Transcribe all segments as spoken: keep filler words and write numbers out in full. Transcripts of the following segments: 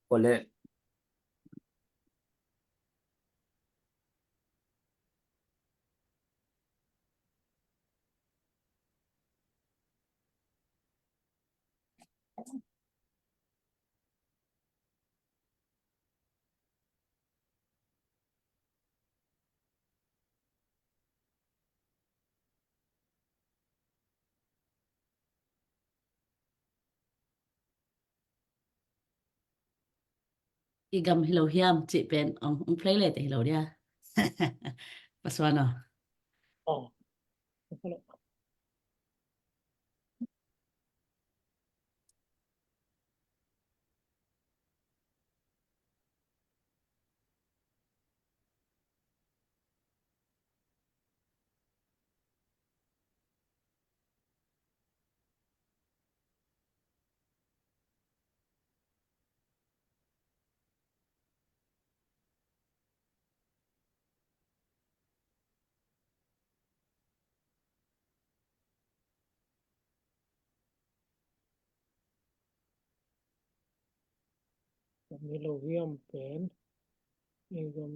Ko le. I gam hi lo hiam cih pen ong, ong play le te hi lo dia. Pasuan aw. Oh. Kan hi lo hiam pen. I gam.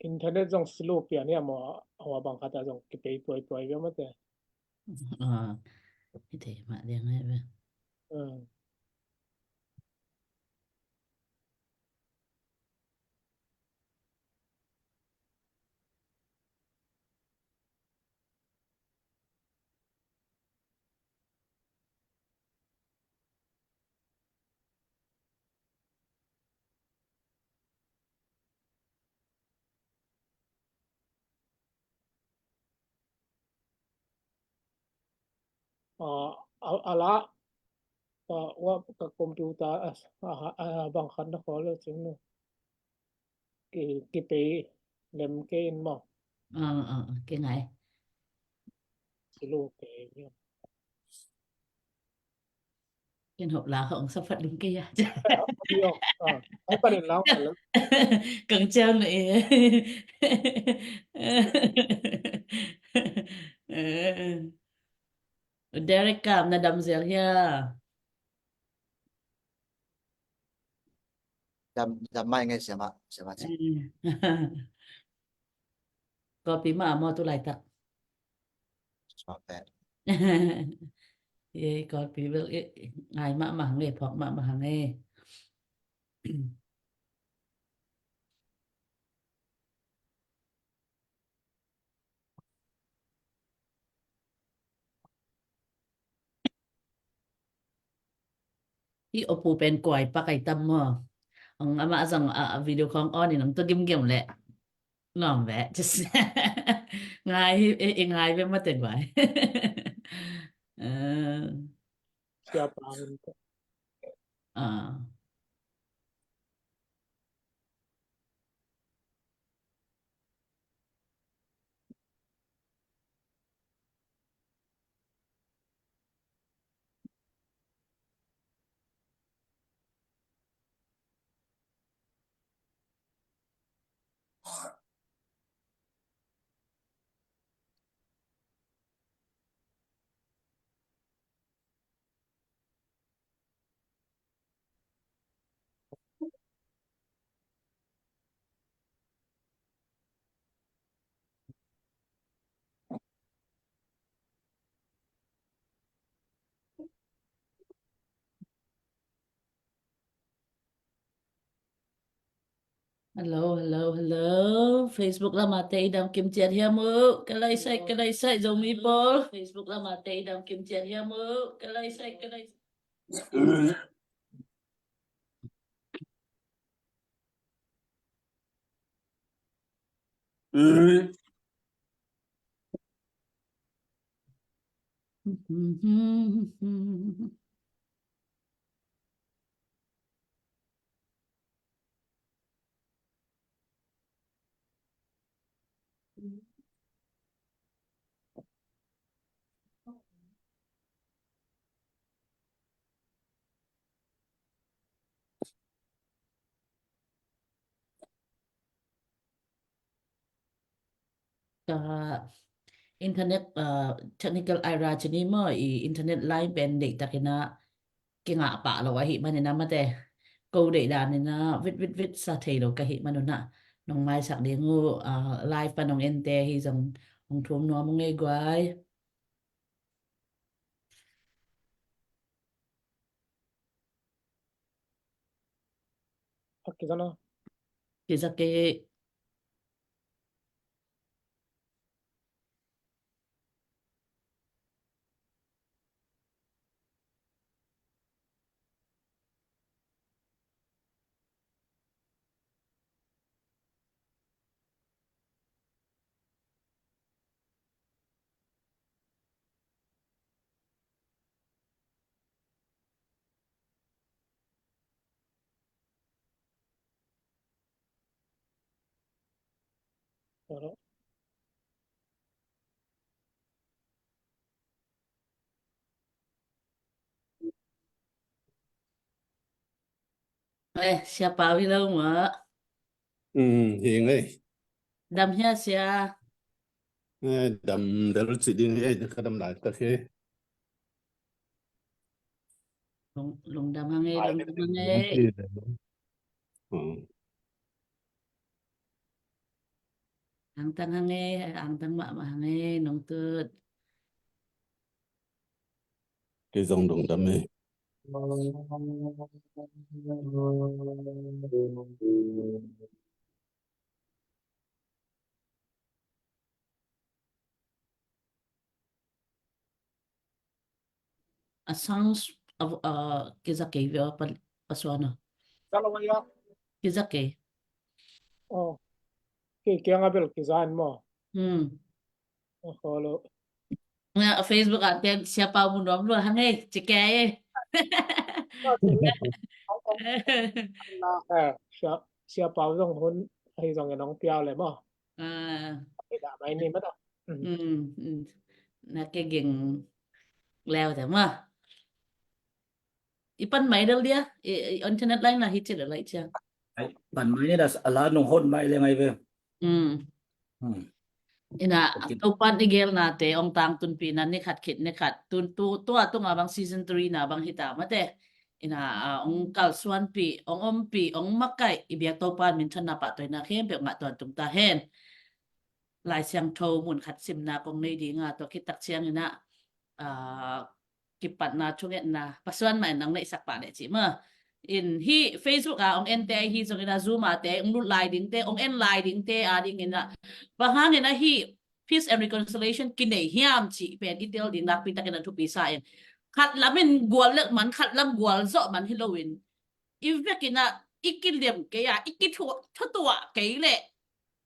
Internet zong slow pian hiam maw, a bang khat ah zong kipei puaipuai ve mate. Ah, i thei mah diang hi ve. Hmm. Ah, a, a la, ah, wa, ka computer, ah, ah, ah, bang khat na khawl lo cing no. Ki, kipei lem kei in maw. Ah, ah, ah, kei ngai. Slow kei. Ken hop la hong sa phat ling kei a. Yo, ah, ai panin lang. Kang chiang na e. Derek kam na dam zel hia. Dam, dam mai ngai siama, siama. Kopi ma mo tu laitak. Siama pe. Ei Kawlpi bel i ngai mahmah hang ei, phawk mahmah hang ei. Hih Oppu pen kuai pak ai tam maw? Ong amah zong a, a video khawng on in ong tua gimgim leh. Lawm ve. Ngai hi, i, i ngai ve mate guai. Eh. Siapa hun. Ah. Hello, hello, hello. Facebook lamah te i dam kim ciat hiam uh? Ka lai sai, ka lai sai, Zomi pawl. Facebook lamah te i dam kim ciat hiam uh? Ka lai sai, ka lai sai. Ka internet, ah, technical error ci ni maw, i internet line pen deihtakin ah kingah pah lo ahih manin ah mate, ko deih danin ah vit vit vit sa thei lo ka hih manun ah nong maisak ding uh, ah, live pan nong ente hi zong hong thum nuam uh ngei guai. Kizak e. Eh, Sia Pau hi lo maw? Um, hi ngei. Dam hia sia? Eh, dam del ci ding hi, ka dam lai tak hi. Lung, lungdam hang ei, lungdam hang ei. Angtang hang ei, angtang mahmah hang ei, nong tut. Kei zong lungdam ei. A sounds a, a, kizak kei via pa, pa suan a. Kizak kei. Oh. Kei kiang a bel kizan maw. Hmm. Nga Facebook ah ten Sia Pau mu nuam lua hang ei, ci kei ei. Sia, Sia Pau zong hun ahi zong en ong piau le maw. Ah. Dah mai ni mata. Hmm, hmm. Na ke geng leu te maw. I pan mai del dia, i, i internet line la hi ci le lai cia. Ai, pan mai ni da a la nong hon mai le ngai ve. Hmm. Hmm. Ina, Topan i gelnate ong tangtunpih na ni khat khit ni khat. Tun tu, tua tunga bang season three na bang hita mate. Ina, a, ong kalsuanpih, ong ompih, ong makaih, i biak Topan minthanna pahtawina khempeuh ngah tuan tung ta hen. Lai Siangtho mun khat simna kong nei dinga, tua khit tak ciangina, a, kipatna thungetna pasuan mah in nang neihsak pah leh cih maw. In hih Facebook ah ong ente ahi zongin ah, Zoom ah te ong lut lai dingte, ong en lai dingte adingin ah, bang hangin ah hih peace and reconciliation kinei hiam cih pen i tel ding nakpi takin a thupi sa in, khat lamin gual lelh man, khat lam gual zawh man hi loin, i vekin ah i kilem kei a, i kithutuah kei leh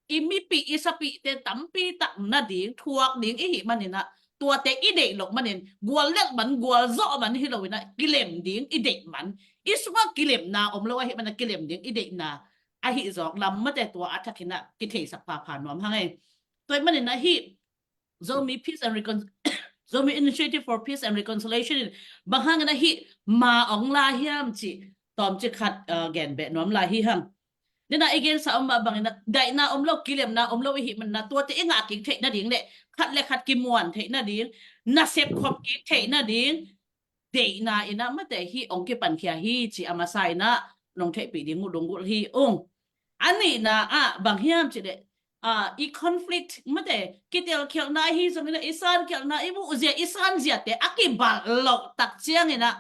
i mipih i sapihte tampi tak nading thuak ding i hih manin ah, tuate i deih loh manin, gual lelh man, gual zawh man hi loin ah, kilem ding i deih man, i sungah kilemna om lo ahih manin ah, kilem ding i deihna ahi zawk lam mate, tua a thakin ah kitheisak phapha nuam hang ei. Tua ahih manin ah hih Zomi Peace and Recon Zomi Initiative for Peace and Reconciliation in bang hangin ah hih ma ong la hiam cih tawmcik khat, uh, gen beh nuam lai hi hang. Nina i gensa om mah bangin ah daihna om lo, kilemna om lo i hih manin ah, tuate i ngah kik theih nading leh khat le khat kimuan theih nading, nasep khop kik theih nading deihna in ah mate hih ong kipankhia hi cih a masa in ah nong theihpih ding uh lunggulh hi ung. A nihna ah bang hiam cih leh, ah, i conflict mate, kitelkhialhna ahi zongin ah, i sankhialhna, i muhzia, i sanziate a kibalh loh tak ciangin ah,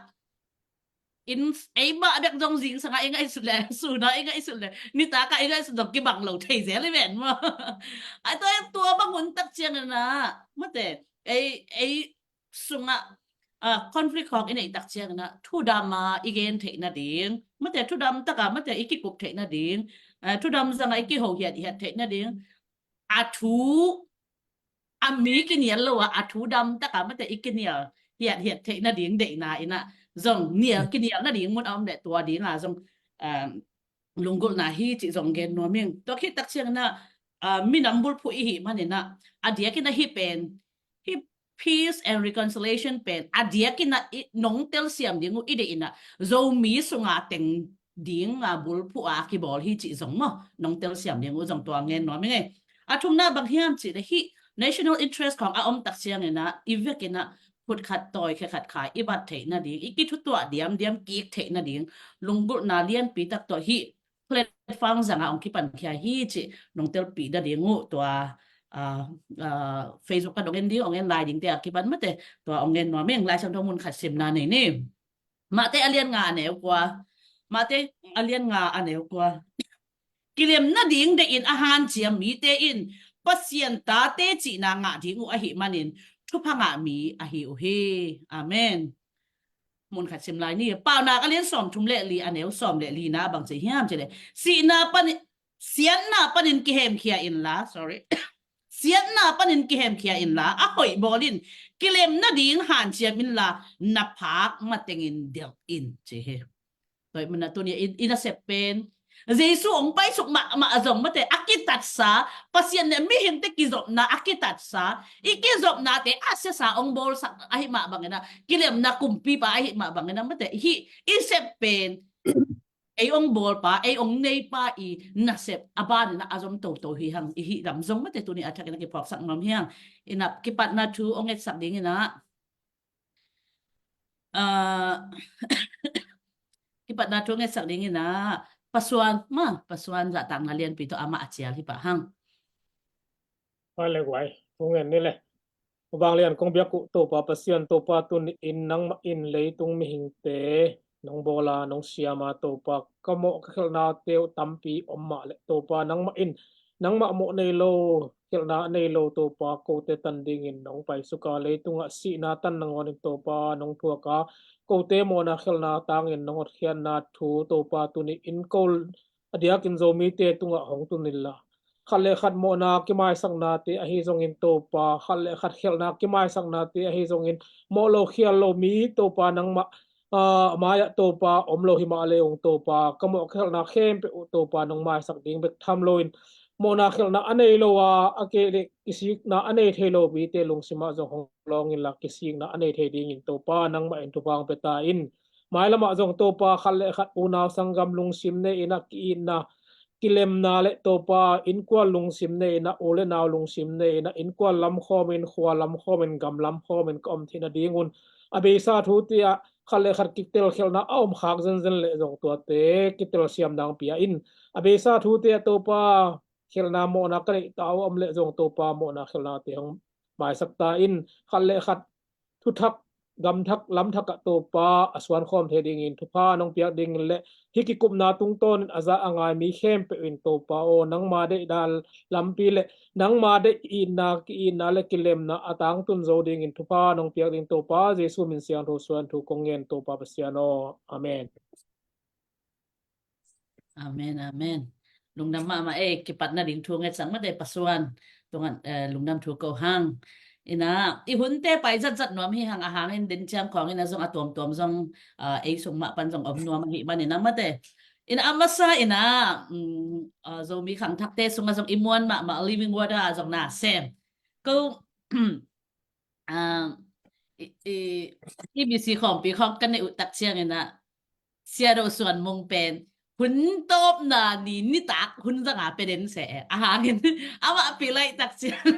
in ei mah bek zong zingsang ah i ngaihsut leh, sun ah i ngaihsut leh, nitak ah i ngaihsut zong kibang lo thei zel i ven maw. A tua, tua bang hun tak ciangin ah mate, ei, ei sungah, ah, conflict khawng i neih tak ciangin ah, thudam a i gen theih nading mate, thudam tak a mate i kikup theih nading, ah, thudam zang a i kiho hiathiat theih nading, a thu, a mi kinial lo a, a thudam tak a mate i kinial hiathiat theih nading deihna in ah zong nial, kinial nading mun a om leh tua ding a zong, ah, lunggulhna hi cih zong gen nuam ing. Tua khit tak ciangin ah, ah, minam bulphuh i hih manin ah, a diakin ah hih pen, hih peace and reconciliation pen a diakin ah i nong telsiam ding uh i deih in ah, Zomi sunga teng ding a bulphuh a kibawl hi cih zong maw, nong telsiam ding uh zong tua gen nuam ing ei. A thumna bang hiam cih leh hih national interest khawng a om tak ciangin ah, i vekin ah khut khat tawi khe khat khai i bat theih nading, i kithutuah diamdiam kik theih nading lunggulhna lianpi tak tawh hih platform zang a ong kipankhia hi cih nong telpih nading uh tua, ah, ah, Facebook ah ong en ding, ong en lai dingte a kipan mate tua ong gen nuam ing. Lai Siangtho mun khat simna nei ni. Mate a lian nga a neu kua. Mate a lian nga a neu kua. Kilem nading deih in a hanciam mite in Pasian tate cihna ngah ding uh ahih manin thupha ngah mi ahi uh hi. Amen. Mun khat sim lai ni. Paunak a lian sawmthum le li a neu sawm le lina bang ci hiam cih leh, sihna panin, siatna panin kihemkhia inla, sorry, siatna panin kihemkhia inla, a hoih bawl in, kilem nading hanciam inla, na phak matengin delh in ci hi. Tua ahih manin ah tuni i, i nasep pen Jesu ong paisuk mahmah zong mate, a kitatsa, Pasian le mihingte kizopna a kitatsa, i kizopnate a siasa ong bawlsak ahih mah bangin ah, kilemna kumpipa ahih mah bangin ah mate, hih i sep pen ei ong bawlpa, ei ong neipa i nasep a banin ah a zom toto hi hang, i hih lam zong mate tuni a thakin ah kiphawksak nuam hi hang. Ina kipatna thu ong etsak dingin ah, ah, kipatna thu ong etsak dingin ah, Pasuan, ma, Pasuan zahtakna lianpi tawh amah a cial hi pah hang. Vai le guai, thu ngen ni le. Vanglian kong biak uh Topa Pasian, Topa tuni in nangmah in leitung mihingte nong bawla, nong siama Topa, ka mawh ka khelhnate uh tampi om mah le Topa nangmah in, nangmah mawh nei lo, khelhna a nei lo Topa, kote tan dingin nong paisuka, leitungah sihna tan nangawnin Topa nong thuaka, kote mawhna khelhna tangin nong hotkhiatna thu Topa tuni in ko a diakin Zomite tungah hong tun inla, khat le khat mawhna kimaisaknate ahi zongin Topa, khat le khat khelhna kimaisaknate ahi zongin, mawh lo khial lo mi Topa nangmah, ah, mai-ah Topa om lo hi mah le ung Topa, ka mawh ka khelhna khempeuh uh Topa nong maisak ding bek tham loin, mawhna khelhna a nei lo a, a kei le kisikna a nei thei lo mite lungsimah zong hong lawng inla, kisikna a nei thei dingin Topa nangmah in thupha hong pia ta in. Mailamah zong Topa khat le khat unau sanggam lungsim nei inah ki-itna, kilemna le Topa innkuan lungsim nei inah, u le nau lungsim nei inah, innkuan lam khawmin, khua lam khawmin, gam lam khawmin ka om theih nadingun a beisa thute ah khat le khat kitelkhialhna a om khak zenzen leh zong tuate kitelsiam dang pia in, a beisa thute ah Topa khelhna mawhna ka neih ta uh a om leh zong Topa mawhna khelhnate hong maisak ta in, khat le khat thuthak gamthak lamthak ah Topa a suankhawm thei dingin thupha nong piak dingin le hih kikupna tungtawnin a za a ngai mi khempeuh in Topa aw, nangma deihdan lampi le nangma deih itna, ki-itna le kilemna a tangtun zo dingin thupha nong piak ding Topa Jesu min siangtho suan thu kong ngen Topa Pasian aw. Amen. Amen, amen. Lungdam mahmah ei, kipatna ding thu nget sang mate Pasuan. Tungan eh, lungdam thu ko hang. Ina, i hunte pai zatzat nuam hi hang a hangin den ciang khawng ina zong a tuamtuam zong ah, ei sung mah pan zong om nuam ahi manin a mate. Ina a masa ina um, ah, Zomi khangthakte sungah zong i muan mahmah Living Water a zong na sem. Ko ah, i, i, i B C khawmpi khawng kan neih uh tak ciangin ah Siado Suan Mung pen hun tawpna ni nitak hun zanga pe den se a hangin amah pi laih tak ciang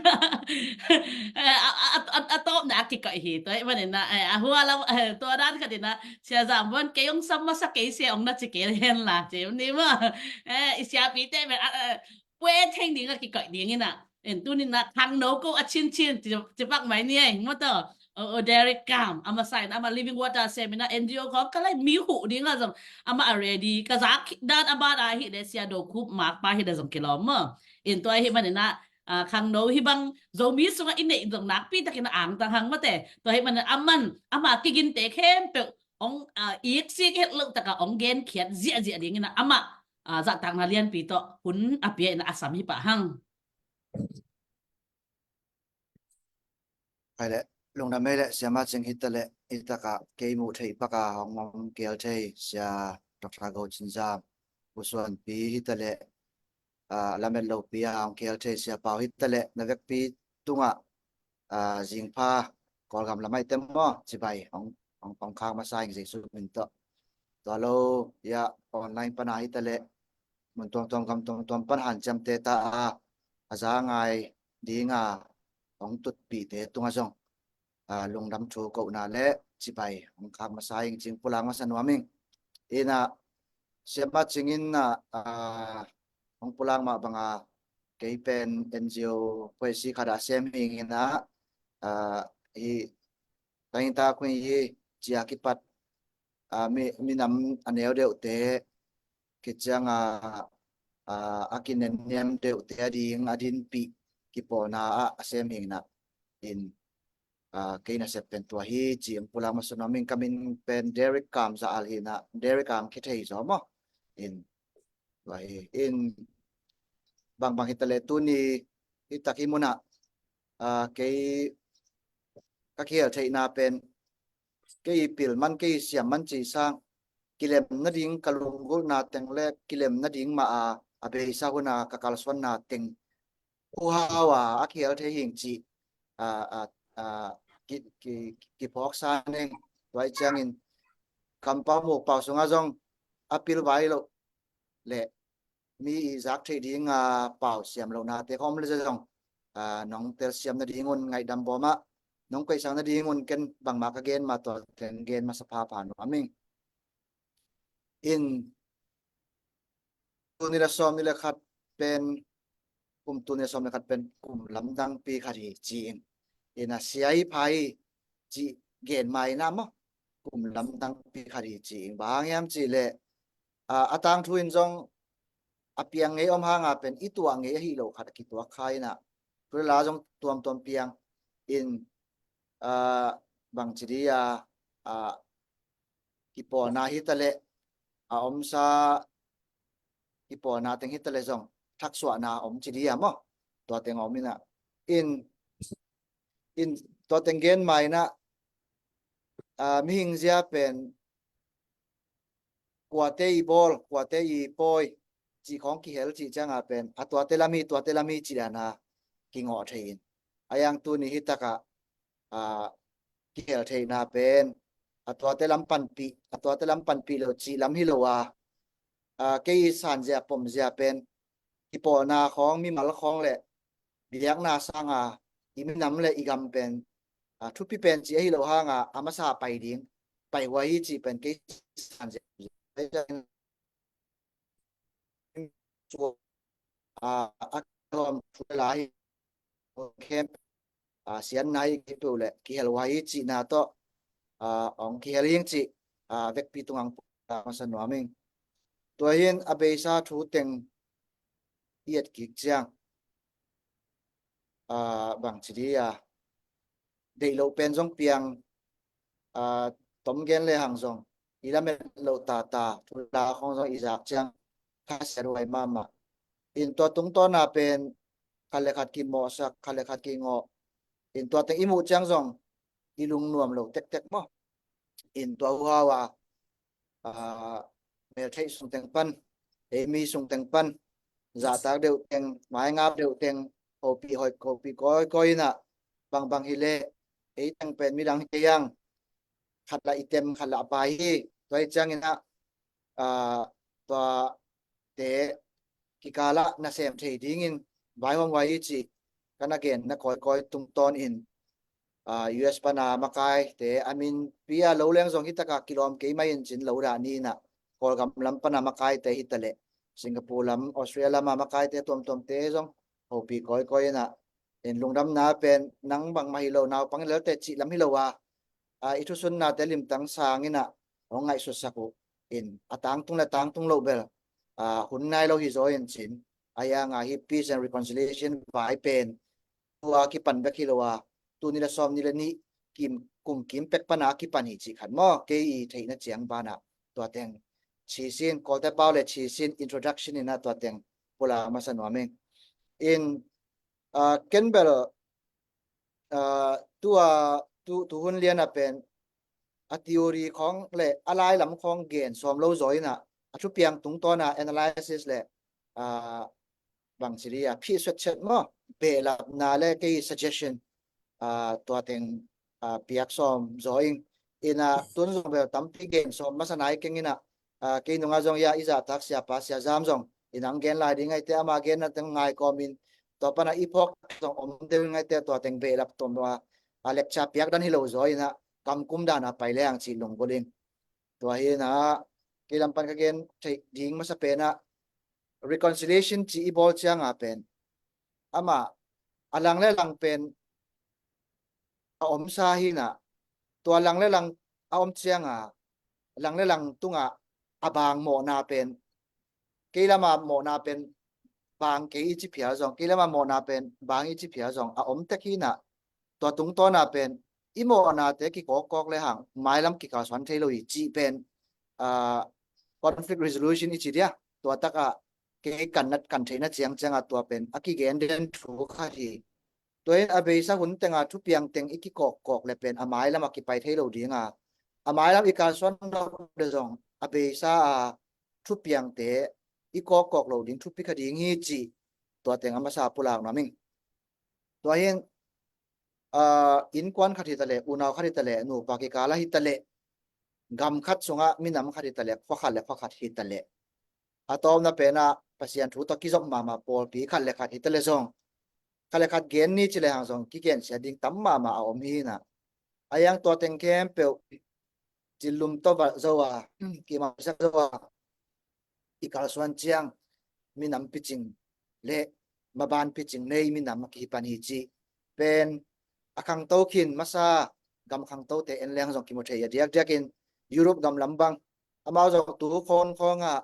a, a, a, a, a tawpna a kikoih hi. Tua hi manin ah eh, a hua lam eh, tua dan khat in ah Sia Zam Vuan kei ong sam masa kei sia ong na ci kei hen la ci ni ma eh, i siapite pen ah, eh, pue theng ding a kikoih ding in ah. En tunin ah khangno ko a chinchin ci, ci pak mai ni ei maw taw. O, o Derek Kam a masa in ama Living Water sem in ah N G O khawng ka lai mi huh ding a zong ama a ready ka zak dan a ban a hi de Sia Do Khup Mak pa hi de zong kilawm maw. En tua hi manin ah ah, khangno hi bang Zomi sungah i neih zong nakpi takin a angtang hang mate. Tua hi manin aman ama kiginte khempeuh ong ah, iksik het loh taka ong genkhiat ziahziah dingin ah ama ah, zahtakna lianpi tawh hun a pia in ah a sam hi pah hang. Hai le, lungdam ei le, Sia Ma Cing hi ta le, hi taka kei muh theih paka hong om kei thei, Sia Doctor Go Cin Zam, Pu Suan Pi hi ta le, ah, lamet lo pi a hong kei thei, Sia Pau hi ta le, na vekpi tungah ah, zingpha Kawlgam lamah i tem maw cibai hong, hong, hong khak masa ing Jesu min tawh. Tua lo ia online pana hi ta le mun tuamtuam gam tuamtuam pan hanciamte ta a, a za ngai dinga hong tutpihte tunga zong ah, lungdam thu kohna le cibai hong khak masa ing cing pulak masa nuam ing. Ina Sia Ma Cing in ah, ah, hong pulak mah banga kei pen N G O khuaisi khat a sem hing ina ah, hi tangin ta khuin hi cia kipat ah, mi, minam a neu deuhte kicianga ah, a kinen niam deuhte a ding a dinpih kipawlna ah a sem hing ina in ah, kei na sep pen tua hi ci hong pulak masa nuam ing. Ka min pen Derek Kam Za Al hi ina Derek ang kithei zaw maw in tua hi in bangbang hi ta le tuni hi tak hi munah ah, kei ka kihel theihna pen kei pil man kei siam man ci sang kilem nading ka lunggulhna teng le kilem nading mah a a beisa huna ka kalsuanna teng huhau a a kihel thei hing ci a, a, a, ki, ki, kiphawk sa neng tua i ciangin kampau mukpau sungah zong a pilvai loh le mi i zak theih ding a pau siam lohnate khawm le zong ah, nong telsiam nadingun ngaihdam bawmah nong koihsak nadingun ken bangmah ka gen mah tua teng gen masa phapha nuam ing. In tuni le sawm ni le khat pen kum tuni le sawm ni le khat pen kum lamdangpi khat hi ci ing. Ina siai phai ci gen mai na maw kum lamdangpi khat hi ci ing. Bang hang hiam ci le ah, a tangthu in zong a piang ngei om hanga pen i tuah ngei ahi lo khat a kituak kha ina tu le la zong tuamtuam piang in ah, bang ci di a ah, kipawlna hi ta le a omsa kipawlna teng hi ta le zong thaksuahna om ci di a maw tua teng a om ina in in tua teng gen mai ina ah, mihing zia pen kuate i bawl kuate i pawi cih khawng kihel cih cianga pen a tuate lam hi tuate lam hi cih dana kingawh thei in a yang tuni hi taka ah, kihel theihna pen a tuate lam panpih a tuate lam panpih lo cih lam hi lo a ah, kei i sanzia pomzia pen i pawlna khawng mimal khawng le biakna sanga i minam le i gam pen ah, thupi pen ci ahi lo hanga a masa pai ding pai huai hi ci pen kei sanzia a a lawm thu lai hi khem a sianna hi kipeu le kihel huai hi cihna tawh aa, hong kihel hing cih, aa, vekpi tungah hong pulak masa nuam ing. Tua hi-in a beisa thu teng i et kik ciang, aa, bangci dih a, deih loh pen zong piang, aa, tom gen le hang zong i lamet loh tata, thu la khong zong i zak ciang khasiat huai mahmah. In tua tungtawna pen khat le khat kimawhsak, khat le khat kingawh. In tua teng i muh ciang zong i lungnuam lo tektek maw. In tua uh hau a, aa, meltheih sung teng pan, eimi sung teng pan, zahtak deuh teng, maingap deuh teng, hopih hoih, hopih kawikawi in ah, bangbang hi leh ei teng pen midang hi kei hang, khat lah i tem, khat lah a pai hi. Tua hi ciangin ah, aa, tuate kikal ah nasem thei dingin vaihawm huai hi cih ka na genna kawikawi tungtawn in, aa, U S pana makaite a minpi a lo leng zong hi tak a kilawm kei mah in cin lo dah ni in ah, Kawlgam lam pana makaite hi ta leh, Singapore lam, Australia lam a makaite tuamtuamte zong hopih kawikawi in ah, in lungdamna pen nang bangmah hi lo, naupang hi lel teh cih lam hi lo a, aa, i thusunnate limtang sang in ah hong ngaihsutsak uh. In a tangtung le tangtung loh bel, aa, hun nai lo hi zaw in cin, a hi hang a hih Peace and Reconciliation vai pen tua kipan bek hi lo a, tul nih le sawmnih le nih kim, kum kim pek pana kipan hi cih khat maw, kei i theihna ciang banah tua teng cisin, Kawlte pau le cisin introduction in ah tua teng pulak masa nuam ing. In, aa, ken bel, aa, tua, tu, tu hun lian a pen a theory khong le a lailam khong gen sawm lo zaw in ah, a thupiang tungtawn a analysis le, aa, bangci dih a, phihsuat chet maw, behlapna le kei suggestion, aa, tua teng, aa, piak sawm zaw ing. In ah tun zong bel tampi gen sawm masa nai keng in ah, aa, kei nungah zong ia i zahtak siapa Sia Zam zong in hong gen lai ding ahih teh, ama genna teng ngai kawmin, tua pana i phawk zong om deuh ing ahih teh, tua teng behlap tom lo a, aa, lecture piak dan hi lo zaw in ah, kam kum dan a pai le hang cih lunggulh ing. Tua hi in ah, kei lam pan ka gen theih ding masa pen ah, reconciliation ci i bawl ciang a pen, amah a lang le lang pen a omsa hi in ah, tua lang le lang a om ciang a, lang le lang tungah a bang mawhna pen, kei lam a mawhna pen bang kei i ci phial zong, kei lam a mawhna pen bang i ci phial zong a om tek hi in ah, tua tungtawn a pen i mawhnate kikawkkawk le hang mailam kikalsuan thei lo hi cih pen, aa, conflict resolution i ci dia, tua tak ah kei kan na, kan theihna ciangciang a tua pen a kigen den thu khat hi. Tua in a beisa hun teng a thupiang teng i kikawkkawk le pen a mailam a kipai thei lo ding a, a mailam i kalsuan lo le zong a beisa a thupiangte i kawkkawk lo ding thupi kha ding hi cih tua teng a masa pulak nuam ing. Tua hi in, aa, innkuan khat hi ta leh, unau khat hi ta leh, nupa kikal ah hi ta leh, gam khat sungah minam khat hi ta leh, khua khat le khua khat hi ta leh, a tawpna pen ah Pasian thu tawh kizop mahmah pawlpi khat le khat hi ta leh zong, khat le khat gen ni ci le hang zong kigensiat ding tam mahmah a om hi in ah, a hi hang tua teng khempeuh cillum tawh valh zo a, kimawhsak zo a, i kalsuan ciang minam picing le maban picing nei minam a kihi pan hi cih pen a khangto khin masa gam khangtote en leng zong kimu thei a, diakdiakin Europe gam lam bang, amau zong tu khawnkhawng ah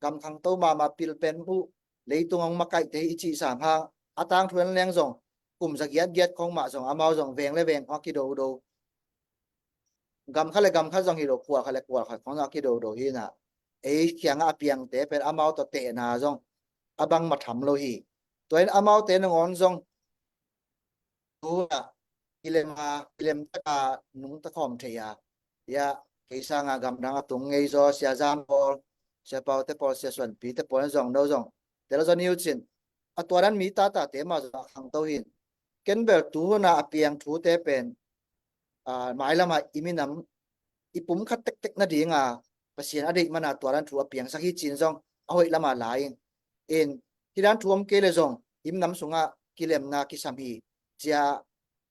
gam khangto mahmah pil pen uh, leitung hong makaihte hi i cih sam hang, a tangthu en leng zong kum za giatgiat khawng mah zong amau zong veng le veng khawng a kidodo, gam khat le gam khat zong hi lo, kual khat le kual khat khawng zong a kidodo hi in ah, ei kiangah a piangte pen amau tawh tehna zong a bangmah tham lo hi. Tua in amaute nangawn zong tu in ah kilem a, kilem tak a nungta khawm thei a, ia, kei sang a gamdang a tung ngei zaw Sia Zam pawl, Sia Paute pawl, Sia Suanpite pawl in zong no zong tel zaw ni uh cin, a tua dan mi tatate mah zong a khangto hi in, ken bel tu hun a a piang thute pen, aa, mailam ah i minam i pum khat tektek nading a Pasian a deih man a tua dan thu a piangsak hi cin zong a hoih lam a la ing. In, hih dan thu om kei le zong i minam sungah kilemna kisam hi ci a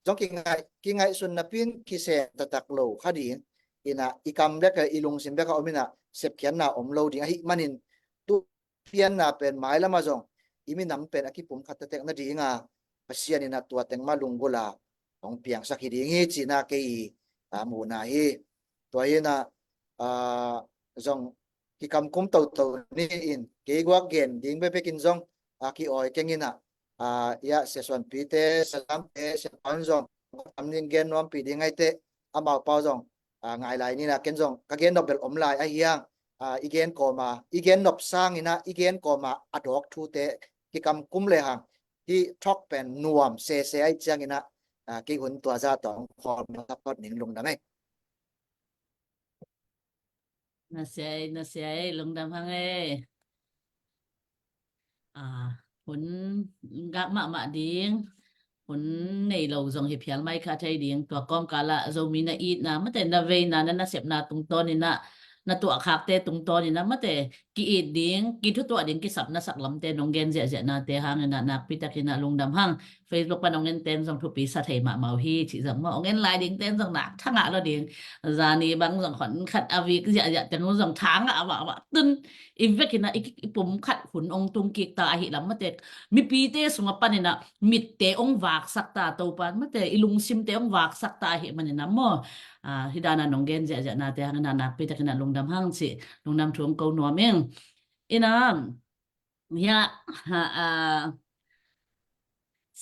zong kingaih, kingaihsun napi in kisem taktak lo kha ding in ah, i kam bek le i lungsim bek a om in ah sepkhiatna om lo ding ahih manin, tu pianna pen mailam ah zong i minam pen a kipum khat tektek nading a Pasian in ah tua teng mah lunggulh a hong piangsak hi ding hi cihna kei i a, muhna hi. Tua hi inah, a, zong kikamkum toto ni in, kei guak gen ding bekbekin zong, a, ki-awi keng inah, a, ia, Sia Suanpite, Sia Zamte, Sia Paun zong, tam ning gen nuampi ding aite, amau pau zong, a, ngai lai nina, ken zong ka gen nop bel om lai ahi hang, a, i gen kawma, i gen nop sangina, i gen kawma a dawk thute kikamkum le hang, hih thok pen nuam sese ahi ciangina, a, kei hun tua zah tawh hong khawl masa phot ning, lungdam ei. Na sia ei, na sia ei, lungdam hang ei. A, hun gak mahmah ding, hun nei lo zong hi phial mai kha thei ding. Tua kawmkal ah Zomi na itna, mate na veina, na nasepna tungtawn inah, na tuahkhakte tungtawn inah, mate ki-it ding, kithutuah ding, kisap na sak lamte nong gen ziahziahnate hang inah nakpi takin ah lungdam hang. Facebook pan hong en ten zong thupi sa thei mahmah uh hi, cih zong maw, hong en lai ding ten zong nak tha ngah lo ding. Zani bang zong khon khat a vik ziahziah teng zong tha ngah mahmah. Tun i vekin ah i, i pum khat hun hong tung kik ta ahi lam, mate mipite sungah panin ah mitte hong vaksak ta, Topa, mate i lungsimte hong vaksak ta ahi manin ah maw, a, hih dan a nong gen ziahziahnate hang inah nakpi takin ah lungdam hang cih lungdam thu hong ko nuam ing. Inah, ia, a, a,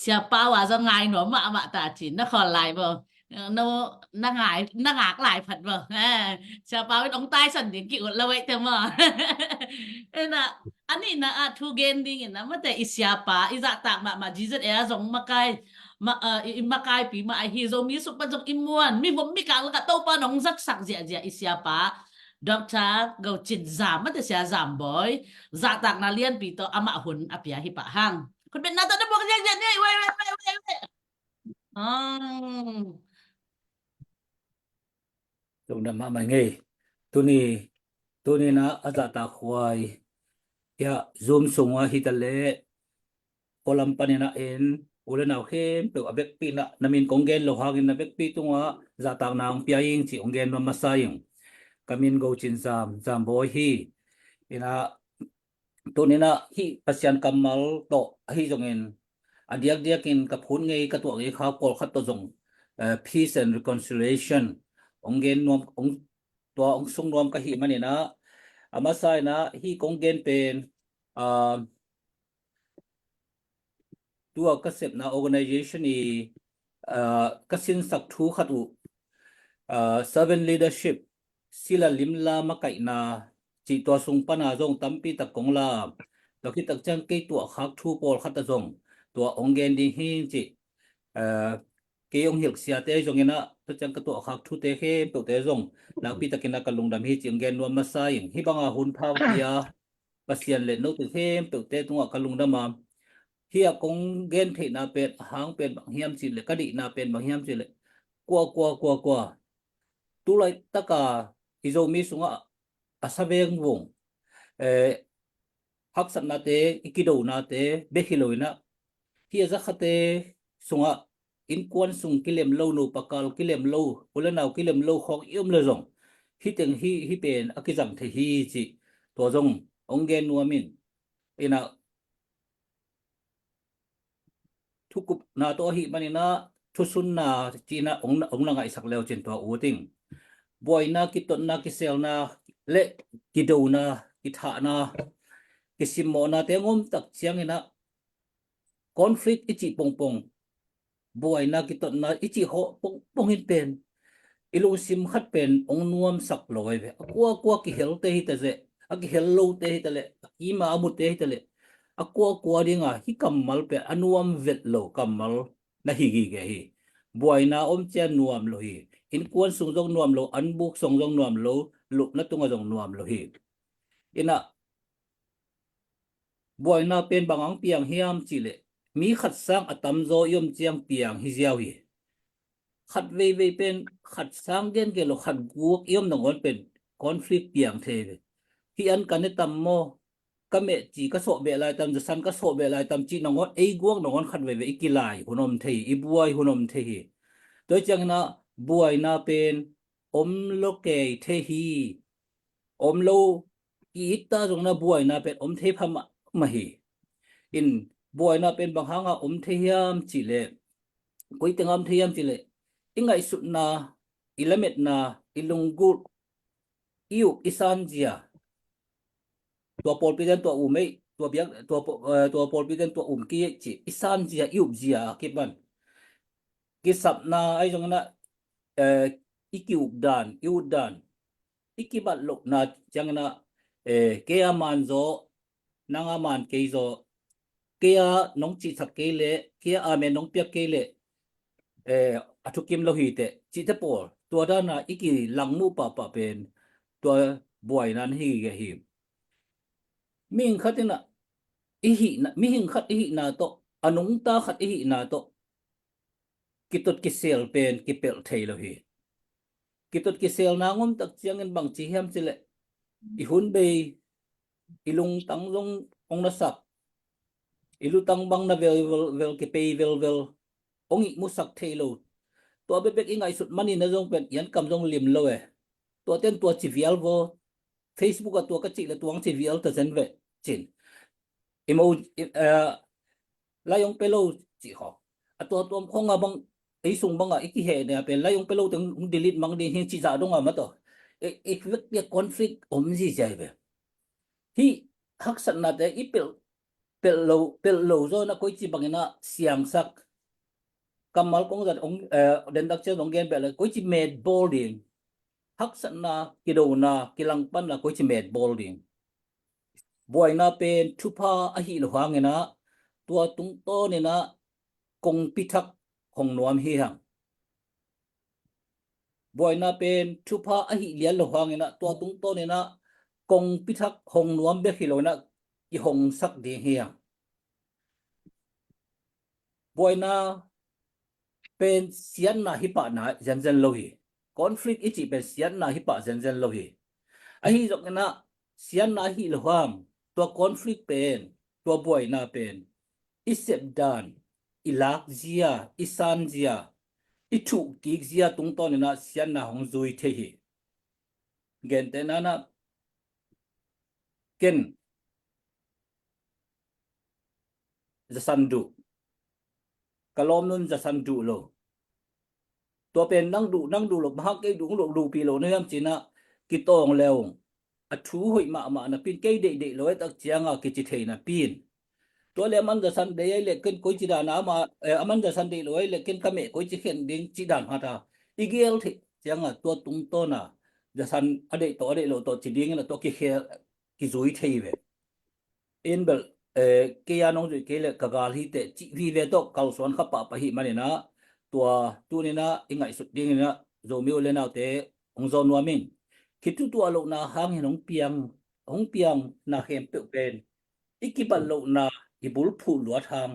Sia Pau a zong ngai nuam mahmah ta ci, na khawl lai bo. No, na ngai, na ngak lai phat bo. Eh, Sia Pau in hong taisan ding ki-ut lo ei te maw. Inah, a nihna ah thu gen ding inah, mate i siapa, i zahtak mahmah G Z A a zong makai, ma, a, i, i makaipi mah ahi, Zomi sung pan zong i muan, mi vom mi kang lakah Topa nong zatsak ziahziah i siapa Doctor Go Cin Zam, mate Sia Zam Bawi, zahtakna lianpi tawh amah hun a pia hi pah hang. Khutbetna tawh na buak ziahziah ni, wei, wei, wei, wei, wei. Lungdam mahmah ing ei. Tuni, tuni inah a zahtak huai, ia, Zoom sungah hi ta leh, kawlam panin ah en, u le nau khempeuh a vekpi inah, na min kong gen lo hangin na vekpi tungah zahtakna hong pia ing cih hong gen nuam masa ing. Ka min Go Cin Zam, Zam Bawi hi. Inah, tuni inah hih Pasian kammal tawh ahi zongin, a diakdiakin ka phut ngei, ka tuah ngei kha pawlkhat tawh zong, eh, peace and reconciliation hong gen nuam, hong, tua hong sung nuam ka hih manin ah, a masa inah hih kong gen pen, a, tua ka sepna organization i, a, ka sinsak thu khat uh, a, servant leadership, sila limla makaihna, cih tua sung pana zong tampi tak kong la. Tua khit tak ciang kei tuahkhak thu pawlkhat ah zong tua hong gen ding hi cih, a, kei hong hilh siate zongin ah, tua ciang ka tuahkhak thute khempeuhte zong nakpi takin ah ka lungdam hi cih hong gen nuam masa ing. Hih banga hun pha pia Pasian le note khempeuhte tungah ka lungdam a, hih a kong gen theihna pen, a hang pen bang hiam cih leh, ka deihna pen bang hiam cih leh, kua, kua, kua, kua, tu laitak a i Zomi sungah a sa vengvung, eh, haksatnate, i kidonate bek hi lo inah, hih a zakhate sungah innkuan sung kilem lo, nupa kal kilem lo, u le nau kilem lo khawng i om le zong, hih teng hih, hih pen a kizang thei hi cih tua zong hong gen nuam ing. Inah, thukupna tawh ahi manin ah, thusunna ci-in ah hong, hong na ngaihsak leu cin tua ut ing. Buaina, kitotna, kiselna le kidona, kithahna, kisimmawhnate hong om tak ciangin ah, conflict i cih pongpong, buaina, kitotna i cih khawng pongpong in pen i lungsim khat pen hong nuamsak lo ahi ve. A kuakua kihelte hi ta leh, a kihel lote hi ta leh, a kima a mute hi ta leh, a kuakua dinga hih kammal pen a nuam vet lo kammal na hi gige hi. Buaina om ciang nuam lo hi. Innkuan sung zong nuam lo, anbuk sung zong nuam lo, lupna tungah zong nuam lo hi. Inah, buaina pen bang hang piang hiam cih leh, mi khat sang a tamzaw i om ciang piang hi ziau hi. Khat veivei pen khat sang gengen lo, khat guk i om nangawn pen conflict piang thei ve. Hih an ka ne tam maw, ka meh ci ka sawh beh lai tam, zasan ka sawh beh lai tam cih nangawn, ei guak nangawn khat veivei i kilai hun om thei hi, i buai hun om thei hi. Tua hi ciangin ah buaina pen om lo kei thei hi. Om lo, ki-it ta zongin ah buaina pen om thei pha mahmah hi. In, buaina pen bang hanga om thei hiam cih leh, koi tengah om thei hiam cih leh, i ngaihsutna, i lametna, i lunggulh, i up i sanzia, tua pawlpi ten tua um ei, tua biak, tua paw-, eh, tua pawlpi ten tua um kei ei ci, i sanzia, i upzia a kipan. Kisapna ahi zongin ah, eh, i ki-up dan, i ut dan, i kibat lohna ciangin ah, eh, kei a man zaw, nang a man kei zaw, kei a nong cihsak kei leh, kei a amen nong piak kei leh, eh, a thukim lo hi teh, cihte pawl, tua dana i kilang muh pahpah pen, tua buaina na hi gige hi. Mihing khat in ah, i hihna, mihing khat i hihna tawh, a nungta khat i hihna tawh, kitot kisel pen kipelh thei lo hi. Kitot kiselna ngom tak ciangin bang ci hiam cih leh, i hun bei, i lungtang zong hong na sak, i lutang bang na velvel, vel kipei velvel, hong ihmusak thei lo. Tua bekbek i ngaihsut manin a zong pen, i an kam zong lim lo e. Tua ten tua ci vial vaw, Facebook ah tua ka cih leh tua hong ci vial ta zen veh, cin. Imo, i, eh, lai hong pia lo cih khawng. A tua tuam khawng a bang, ei sung bang a i kiheh nia pen lai hong pia lo teng hong delete mang ding hi cih zah dong a mah tawh. I, i vekpi a conflict om zizia hi ve. Hih haksatnate i pelh, pelh lo, pelh lo zaw in ah koici bangin ah siangsak. Kammal kong zat hong, eh, dendak ciang hong gen beh leh koici metbawl ding. Haksatna, kidona, kilangpanna koici metbawl ding. Buaina pen thupha ahih loh hangin ah, tua tungtawnin ah kongpi thak hong nuam hi hang. Buaina pen thupha ahih lian loh hangin ah, tua tungtawnin ah kongpi thak hong nuam bek hi lo in ah, kihongsak ding hi hang. Buaina pen siatna hi pahna zenzen lo hi. Conflict i cih pen siatna hi pah zenzen lo hi. Ahi zongin ah siatna ahih loh hang, tua conflict pen, tua buaina pen, i sep dan, i lak zia, i san zia, i thuh kik zia tungtawnin ah siatna hong zui thei hi. Gentehna in ah, ken zasan duh, ka lawmnu'n zasan duh lo. Tua pen nang duh, nang duh lo, bang hang kei duh lo, duhpi lo na hiam ci in ah kitawng le ung. A thu hoih mahmah napi in, kei deihdeih lo e tak ciang a kici thei napi in. Tua leh aman zasan deih ahih leh ken koici dan a, ama, eh, aman zasan deih lo ahih leh ken ka meh koici khen ding cih dan mah ta. I gel theih ciang a tua tungtawn a zasan a deih tawh a deih lo tawh ci dingin a tua kikhel, kizui thei ve. In bel, eh, kei a nong zuih kei leh ka gal hi teh cih vive tawh kalsuan kha pahpah ahih manin ah, tua tuni in ah i ngaihsut dingin ah Zomi u le naute hong zawn nuam ing. Khitutuah lohna hangin hong piang, hong piang na khempeuh pen i kibat lohna, i bulphuh luat hang,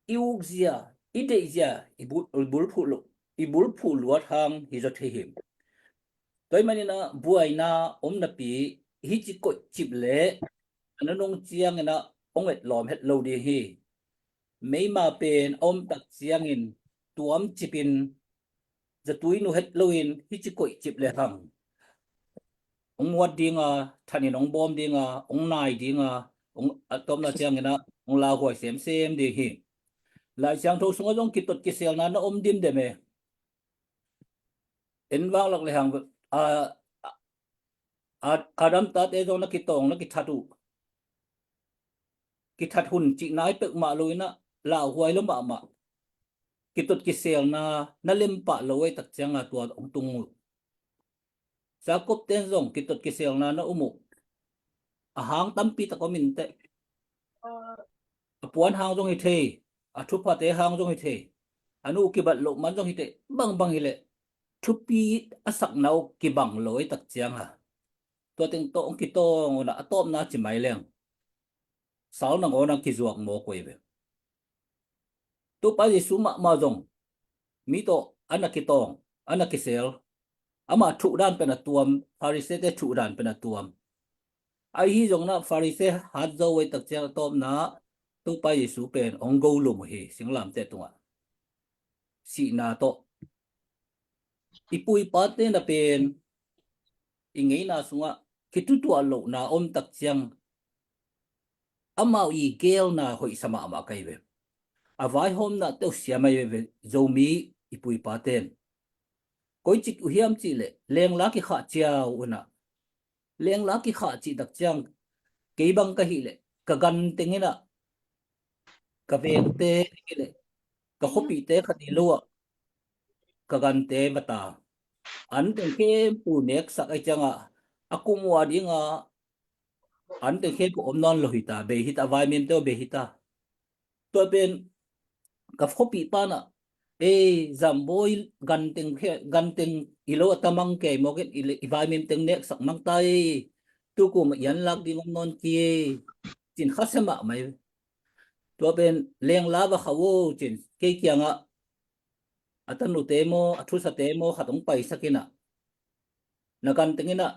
i uk zia, i deih zia, i bul, i bulphuh lo, i bulphuh luat hang hi zaw thei hi. Tua ahih manin ah buaina om napi, hici koih cip leh a nunung ciangin ah hong et lawm het lo ding hi. Meima pen a om tak ciangin tuam cipin, zatui nu het loin hici koih cip le hang hong muat ding a, thanin hong bawm ding a, hong nai ding a, hong, a tawpna ciangin ah hong lauhuai semsem ding hi. Lai Siangtho sungah zong kitot kiselna na om dimdem e. En vang lak le hang, a, a, a, Adam tate zong na kitawng, na kithat uh. Kithat hun cihna hi peuhmah lo in ah lauhuai lo mahmah. Kitot kiselna na lem pah lo ahih tak ciang a tua hong tung uh. Jacob ten zong kitot kiselna na um uh. A hang tampi tak om in teh. A puan hang zong hi thei, a thuphate hang zong hi thei, a nu kibat loh man zong hi thei, bangbang hi leh thupi a sakna uh kibang lo ahih tak ciang a, tua teng tawh hong kitawng un ah, a tawpna ci mai leng sal nangawn ah kizuak mawk uh hi ve. Topa Jesu mahmah zong mi tawh a na kitawng, a na kisel. Ama thuh dan pen a tuam, Pharisee-te thuh dan pen a tuam. Ahi zongin ah Pharisee hat zo uh ahih tak ciang a tawpna Topa Jesu pen hong golum uh hi singlamteh tungah. Sihna tawh. I pu i pate na pen i ngeina sungah khitutuah lohna om tak ciang amau i gelna hoihsa mahmah ka hi ve. A vaihawmna teuh siam ahi ve, Zomi i pu i pa ten. Koi cik uh hiam cih leh lengla kikhah ciau unah, lengla kikhah cih tak ciang kei bang ka hih leh ka gan teng inah ka vengte, ka khuapihte khat i lo ah ka gante va ta. An teng khempeuh neksak ai ciangah a kum uh a dingah an teng khempeuh om nawn lo hi ta, bei hi ta, vaimimte uh bei hi ta. Tua pen ka khuapih panah ei, Zambawi ganteng, ganteng i lo a tamang kei mawkin i vaimim teng neksak mang ta ei, tukum i an lak ding om nawn ki ei, cin khasia mahmah ei. Tua pen lengla va khah uh cin kei kiangah a tanute maw, a thusate maw khat hong paisak inah na ganteng inah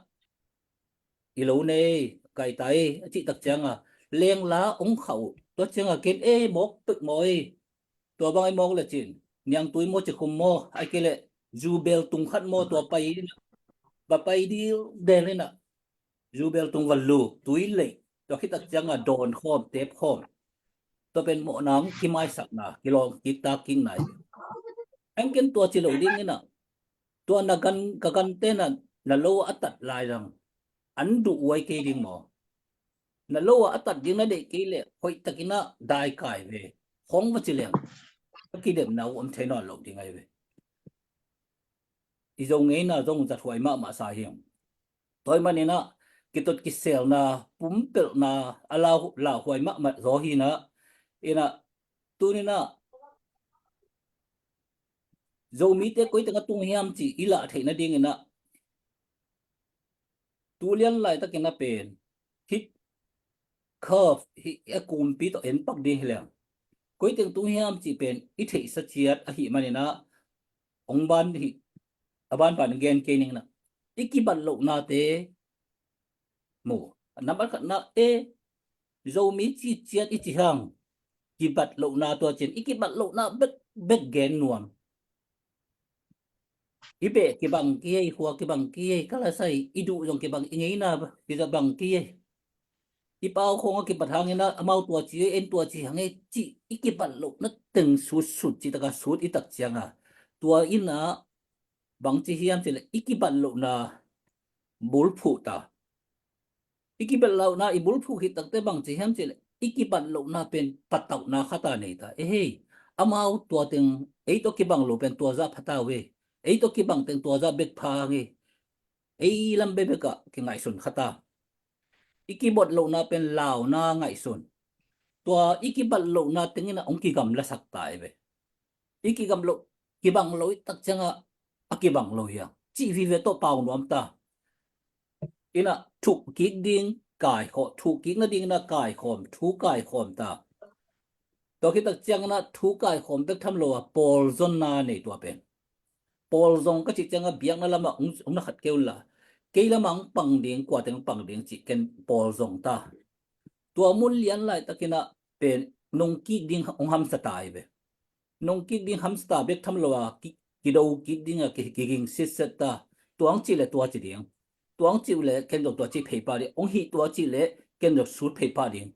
i lo nei kai ta ei a cih tak cianga lengla hong khah uh. Tua cianga ken ei mawk pek maw ei. Tua bang ei mawk le cin niangtui maw, cikhum maw, ai kei le zubel tung khat maw, tua pai inah va pai dildel inah zubel tung va luk tui leih. Tua khit tak cianga dawn khawm, tep khawm. Tua pen mawhna hong kimaisakna, kilawm kiktak kikna hi. Heng ken tua ci lo ding inah tua na gan, ka gante na, na lo a tat lai dang an duh uai kei ding maw? Na lo a tat ding na deih kei leh hoih takinah daikai ve. Khong va ci leng ka kidemna uh om thei nawn lo ding ai ve. I Zo ngeina zong zathuai mahmah sa hi. Tua ahih maninah kitot kiselna, pumpelhna a lau, lauhuai mahmah zaw hinah inah tuninah Zomite koi teng a tung hiam cih i lah theih nadinginah tu lian laitakin a pen hih curve hih a kumpi tawh en pak ding hi leng koi teng tung hiam cih pen i theihsa ciat ahih maninah hong ban hih a banban gen kei ninginah i kibat lohnate mu. Nambat khatna e, Zomi ciciat i ci hang kibat lohna tua cin i kibat lohna bek bek gen nuam. I beh kibang ki ei, khua kibang ki ei, ka la sai i duh zong kibang, i ngeina kibang ki ei. I pau khong a kibat hangin amau tua ci ei, en tua ci hang ei cih i kibat lohna teng sutsut cih taka sut i tak cianga tua inah bangci hiam cileh i kibat lohna bulphuh ta. I kibat lohna i bulphuh khit takte bangci hiam cileh i kibat lohna pen patauhna khata nei ta. Ehei, amau tua teng ei tawh kibang lo pen tua zah pha ta uh ei. Ei tawh kibang teng tua zah bek pha hang ei. Ei lam bekbek ah kingaihsun khata. I kibat lohna pen launa ngaihsun. Tua i kibat lohna tengin a hong kigamlasak ta ei ve. I kigam loh, kibang lo i tak cianga a kibang lo hiang cih vive tawh pau nuam ta. Inah thuh kik ding kaikhawm, thuh kik nadingin a kaikhawm, thu kaikhawm ta. Tua khit tak ciangin a thu kaikhawm bek tham lo a pawlzonna nei tua pen. Pawlzong ka cih cianga biakna lamah hong na khat kei unla kei lamah hong pang ding, kuateng hong pang ding cih ken pawlzong ta. Tua mun lian laitakin a pen nungkik ding hong hamsa ta ei ve. Nungkik ding hamsa ta bek tham lo a ki, kido kik ding a ki, kiging sitset ta. Tuang cih le tua ci ding. Tuang cih le ken zong tua cih phei pah ding. Hong hih tua cih le ken zong sut phei pah ding.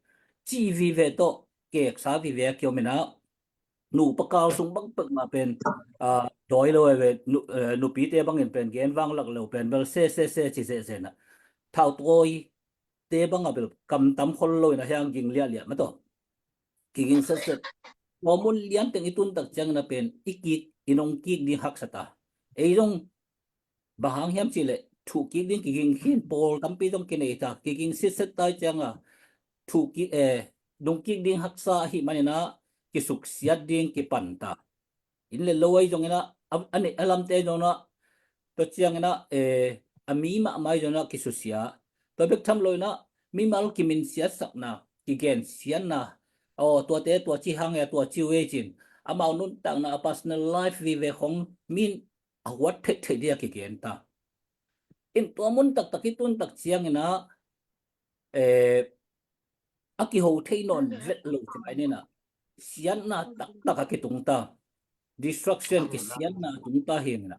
Cih vive tawh keksa vive a kiomin a nupa kal sung bang pek mah pen dawi lo ei ve. Nupite bangin pen gen vang lak lo pen bel se se se ci sehseh na. Thautawi te bang a bel kam tam khol lo in a hiang ging liahliah mah tawh kiging setset. Tua mun lianteng i tun tak ciangin a pen i kik, i nungkik ding haksa ta. Ei zong bang hang hiam cihleh thuh kik ding kiging khin pawl tampi zong kinei ta, kiging sitset ta i cianga thuh kik, eh, nungkik ding haksa ahih manin a kisuksiat ding kipan ta. Inn le lo ahi zongin a, a, a lamte zongin a, tua ciangin a, eh, a mi mahmah ahi zongin a kisusia. Tua bek tham loin a mimal kiminsiatsakna, kigensiatna, aw tuate tua ci hang e, tua ci uh e cin amau nuntakna a personal life vive khong min a huat theihtheih dia kigen ta. In tua mun taktak i tun tak ciangin a, eh, a kiho thei nawn vet lo ci mai nina siatna taktak a kitung ta. Destruction, kisiatna a tung ta hi nina.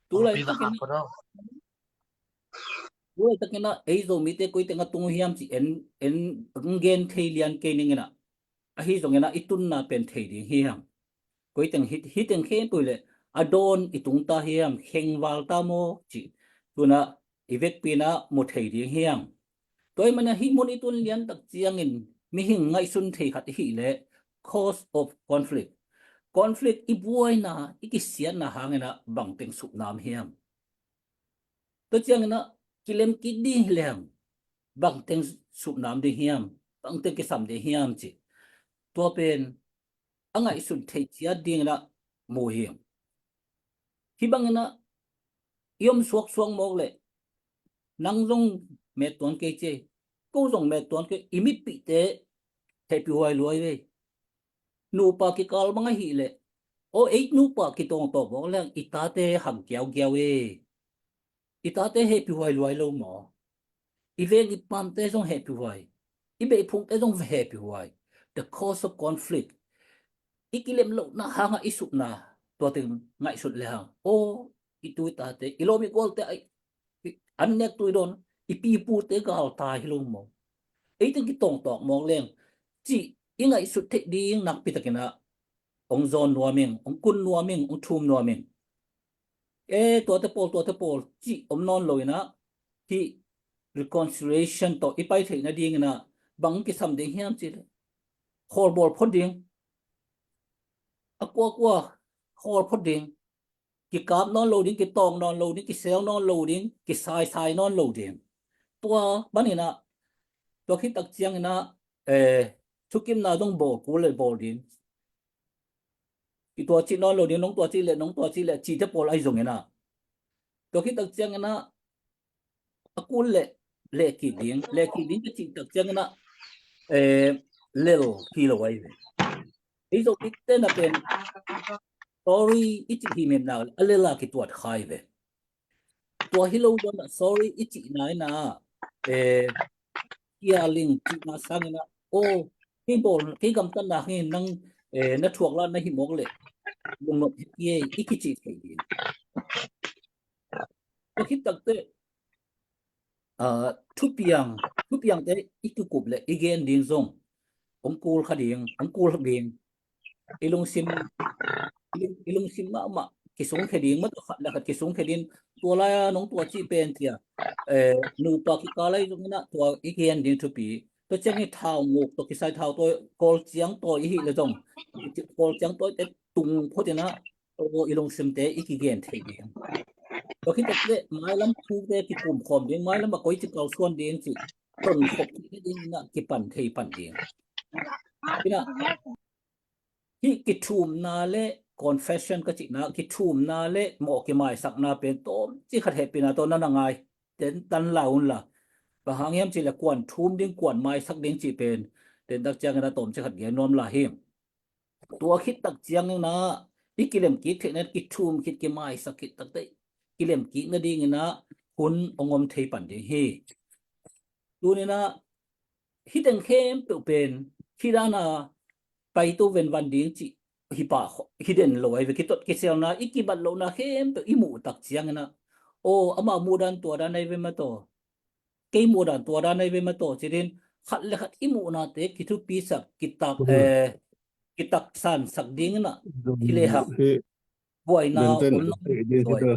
Tulai takin a, tulai takin a ei Zomite koi teng a tung hiam ci en, en gen thei lian kei ningin a, ahi zongin a i tunna pen thei ding hi hang. Koi teng hi, hi teng khempeuh le A dawn i tung ta hiam, khengval ta maw cih tunah i vekpi inah mu thei ding hiam? Tua ahih manin hih mun i tun lian tak ciangin mihing ngaihsun thei khat i hih leh cause of conflict. Conflict i buaina, i kisiatna hang inah bangteng supnam hiam? Tua ciang inah kilem kik ding hi leng bangteng supnam ding hiam, bangteng kisam ding hiam cih tua pen a ngaihsun thei ciat ding inah mu hi. Hih bang inah i om suaksuak mawk leh nang zong met tuan kei ci, ko zong met tuan kei, i mitpihte hehpih huai luai ve. Nupa kikal bang ahih leh, aw, ei nupa kitawngtawng mawk leng i tate hang kiaukiau e. I tate hehpih huai luai lo maw? I veng i pamte zong hehpih huai, i beihphungte zong hehpih huai. The cause of conflict, i kilem lohna hangah i supna, tua teng ngaihsut le hang, aw, i tu i tate, i lawm i gualte, ai, i an nek tui dawn, i pipute galtai hi lo maw? Ei teng kitawngtawng mawk leng cih i ngaihsut theih ding nakpi tak inah hong zawn nuam ing, hong kun nuam ing, hong thum nuam ing. E, tuate pawl, tuate pawl cih om nawn lo inah hih reconciliation tawh i pai theih nading inah bang kisam ding hiam cih leh, khawlbawl phot ding, a kuakua khawl phot ding, kikap nawn lo ding, kitawng nawn lo ding, kisel nawn lo ding, kisaisai nawn lo ding. Tua ban inah, tua khit tak ciang inah, eh, thukimna zong bawl kul le bawl ding. I tua cih nawn lo ding, nong tua cih leh, nong tua cih leh, cihte pawl ahi zong inah, tua khit tak ciang inah a kul leh leh kik ding, leh kik ding ka cih tak ciang inah, eh, lel hi lo ahi ve. Ei Zomite na pen sorry i cih himhim nak leh a lel a kituat kha hi ve. Tua hi lo dawn ah sorry i cihna inah, eh, kia ling cihna sang inah, aw, kei bawl, kei gamtatna hangin nang, eh, na thuak la na hih mawk leh lungnop hi kei, i kicih thei ding. Tua khit takteh, ah, thupiang, thupiangte i kikup leh i gen ding zong hong kul kha ding, hong kul ding. I lungsim, i lung, i lungsim mahmah kisungkhia ding, mah tawh khat le khat kisungkhia ding, tua lai-a nong tua cih pen cia, eh, nupa kikal lai zong inah tua i gen ding thupi. Tua ciangin thau nguk tawh kisai, thau tawi, Kawl ciang tawi i hih leh zong, Kawl ciang tawite tung phot inah, aw, i lungsimte i kigen thei ding. Tua khit takteh mailam thute kikum khawm ding, mailam a koici kalsuan ding cih tonkhop kik ding inah kipan thei pan ding. Inah, hih kithumna le confession ka cihna, kithumna le mawh kimaisakna pen tawmcik khat hehpihna tawh na na ngai, ten tan la un la. Bang hang hiam cih leh kuan thum ding, kuan maisak ding cih pen ten tak ciangin a tawmcik khat gen nuam lai hi. Tua khit tak ciangin ah i kilemkik theihna, kithum khit, kimaisak khit takteh kilemkik nadingin ah hun hong om thei pan ding hi. Tuni-in ah hih teng khempeuh pen hih dan a paito venvan ding cih hi pah hi den lo ahi ve. Kitot kiselna, i kibat lohna khempeuh i muh tak ciangin ah, aw, amau muh dan tua dan ahi ve maw taw, kei muh dan tua dan ahi ve maw taw ci-in khat le khat i muhnate kithupisak, kitak, eh, kitaksansak dingin ah hi lehang buaina om nawn lo hi.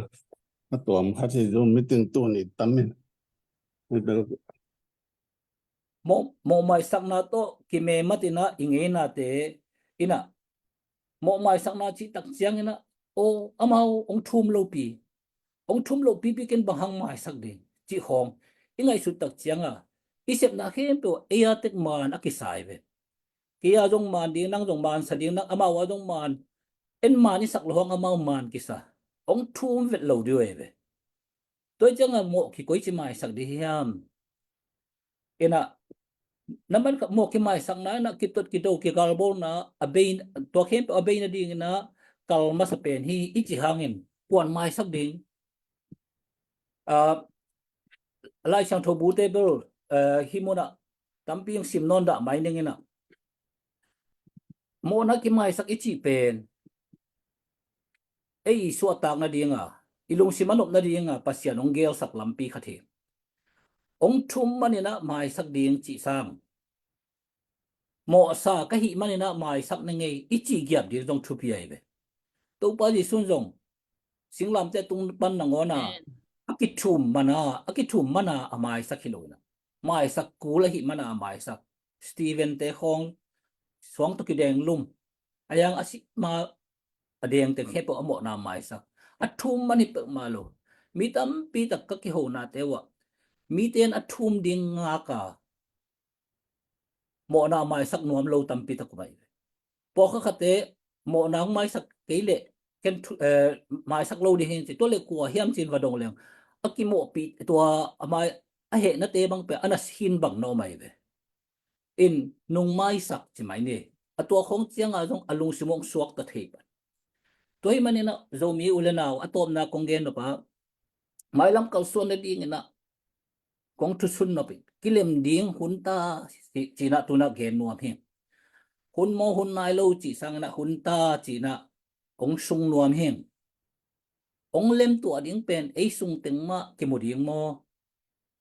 A tuam khat hi, Zoom meeting tuni tam in. Mawh, mawhmaisakna tawh kimemat in ah i ngeinate in ah, mawhmaisakna cih tak ciangin ah, aw, amau hong thum lopi, hong thum lopipi ken bang hang maisak ding cih khawng i ngaihsut tak ciangin ah i sepna khempeuh ei a tek maan a kisa hi ve. Kei a zong maan ding, nang zong maan sa ding, nang amau a zong maan, en maan i sak loh hang amau maan kisa, hong thum vet lo ding uh ahi ve. Tua ciangin mawh kikoici maisak ding hiam? In ah, na man kha mawh kimaisakna in ah kitot kido kigalbawlna a bei, tua khempeuh a bei nadingin ah kal masa pen hi i cih hangin kuan maisak ding. Ah, Lai Siangtho bute bel, eh, hih mun ah tampi hong sim nawn dah mai ning in ah, mawhna kimaisak i cih pen ei i suahtak nading a, i lungsim a nop nading a Pasian hong geelsak lampi khat hi. Hong thum manin ah maisak ding cih sang, mawhsa ka hih manin ah maisak na ngei i cih giap ding zong thupi ahi ve. Topa Jesu in zong singlamteh tung pan nangawn a, a kithum mana, a kithum mana a maisak hi lo in a, maisak kul ahih mana a maisak. Stephen te khawng suang tawh kideng lum. A yang a sih ma a deng teng khempeuh a mawhna maisak. A thum man hi peuhmah lo. Mi tampi tak ka kihonate uh ah, mite in a thum ding ngak a, mawhna maisak nuam lo tampi tak om ahi ve. Pawlkhat khatte mawhna hong maisak kei leh ken thu, eh, maisak lo ding hi ci, tua leh kua hiam ci-in va dong leng, a kimawhpih tua a mai, a hehnate bang peuh a na sin bang na om ahi ve. In nung maisak ci mai ni. A tua khawng ciangah zong a lungsim hong suakta thei pan. Tua hih manin ah Zomi u le nau, a tawpna kong gen nop a, mailam kalsuan nadingin ah kong thusun nop hi. Kilem ding hun ta ci-in ah tu-in ah gen nuam hi. Hun maw hun nai lo cih sangin ah hun ta ci-in ah hong sung nuam hi. Hong lemtuah ding pen ei sung teng mah kimu ding maw?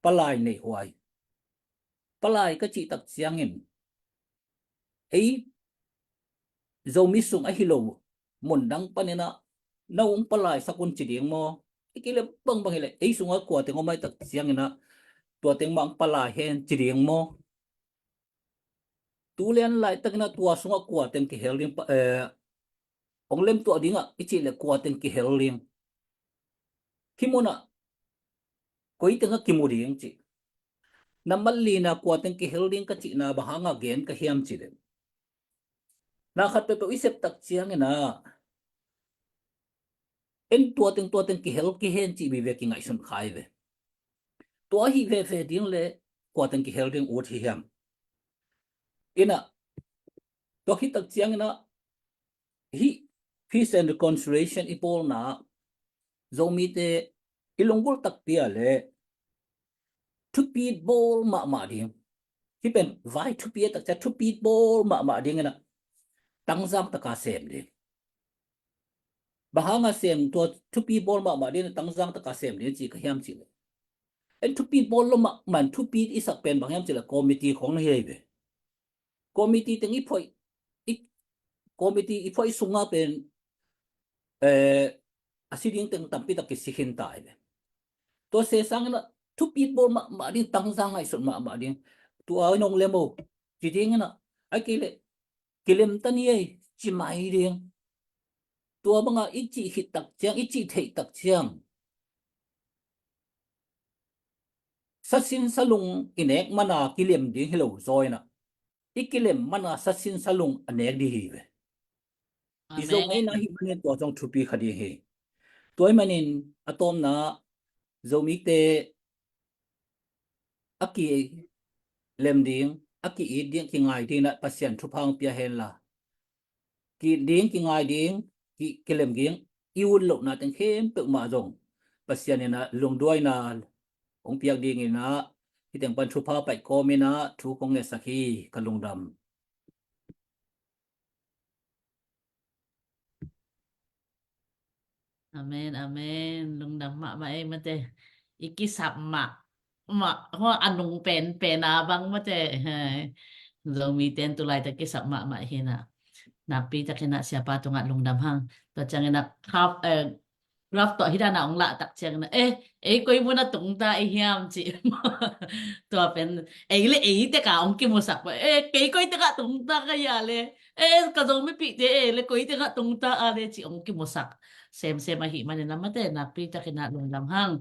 Palai neih huai. Palai ka cih tak ciangin ei Zomi sung ahi lo mun dang panin ah na hong palaisak un ci ding maw? I kilem bangbang hi leh ei sungah kua teng om ahih tak ciangin ah tua teng mah hong palai hen ci ding maw? Tu lian laitakin ah tua sungah kua teng kihel ding pa, eh, hong lemtuah ding ah i cih leh kua teng kihel ding? Hih munah koi teng ah kimu ding cih. Na mah lina kua teng kihel ding ka cihna bang hangah gen ka hiam cih leh, na khat peuhpeuh i sep tak ciangin ah en tua teng tua teng kihel kei hen cih vive kingaihsun kha hi ve. Tua ahi veve ding leh kua teng kihel ding ut hi hiam? In ah, tua khit tak ciangin ah hih Peace and Reconciliation i bawlna Zomite i lunggulh takpi ah leh thupit bawl mahmah ding. Hih pen vai thupi a tak ciang thupit bawl mahmah dingin ah tangzang taka sem ding. Bang hanga sem, tua thupi bawl mahmah dingin ah tangzang taka sem ding ci ka hiam cih leh, en thupi bawl lo mahmah in thupi i sak pen bang hiam cih leh committee khawng na hi ahi ve. Committee teng i phuaih, i, committee i phuaih sungah pen, eh, a si ding teng tampi tak kisi khin ta hi ve. Tua se sangin ah thupit bawl mahmah ding, tangzang ngaihsut mahmah ding. Tua in hong lem o ci dingin ah, ahih kei leh kilem ta ni ei ci mai ding. Tua banga i cih khit tak ciang, i cih theih tak ciang, sasin salung i nek mana kilem ding hi lo zaw in ah, i kilem mana sasin salung a nek ding hi ve. I Zo ngaihna ahih manin tua zong thupi kha ding hi. Tua ahih manin a tawpna Zomite a kilem ding, a ki-it ding, kingai ding in ah Pasian thupha hong pia hen la, ki-it ding, kingai ding, ki, kilem ding, i ut lohna teng khempeuh mah zong Pasian in ah lungduaina hong piak dingin ah hih teng pan thupha pai kawmin ah thu kong ngetsak hi. Ka lungdam. Amen, amen. Lungdam mahmah ei mate. I kisap mahmah. Hua a nung penpen a bang mate. Hai. Zomite in tulaitak kisap mahmah hi in ah, nakpi takin ah Siapa tungah lungdam hang. Tua ciangin ah kap, eh, Ralph tawh hih dan a hong lah tak ciangin ah, eh, ei koi mun a tungta i hiam ci. Tua pen ei le ei tek a hong kimusak pah, eh, kei koi tek a tungta ka hia le, eh, ka Zomipihte ei le koi tek a tungta a le ci hong kimusak semsem ahih manin ah mate, nakpi takin ah lungdam hang.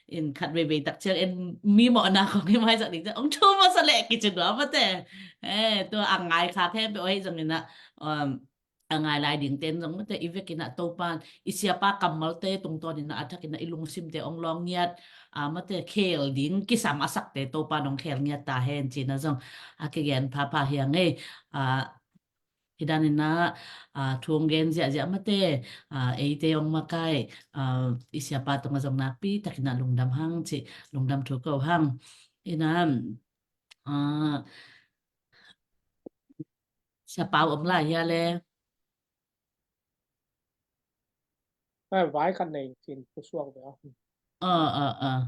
In khat veivei tak ciang en mi mawhna khong i maisak ding ciang hong thu masa leh kici nuam mate. Eh, tua a ngai kha khempeuh ahi zongin ah, um, a ngai lai dingte in zong mate, i vekin ah Topa'n i Siapa kammalte tungtawnin ah a thakin ah i lungsimte hong lawng ngiat, a mate, khel ding kisam a sakte Topa'n hong khel ngiat ta hen cih na zong a kigen phapha hi ing ei. A, hih danin ah, a, thu hong gen ziahziah mate, a, eite hong makai, a, i Siapa tungah zong nakpi takin ah lungdam hang cih lungdam thu ko hang. Ina, a, Siapa om lai hia le. Vai khat nei cin pusuak ve. Aa, aa, aa.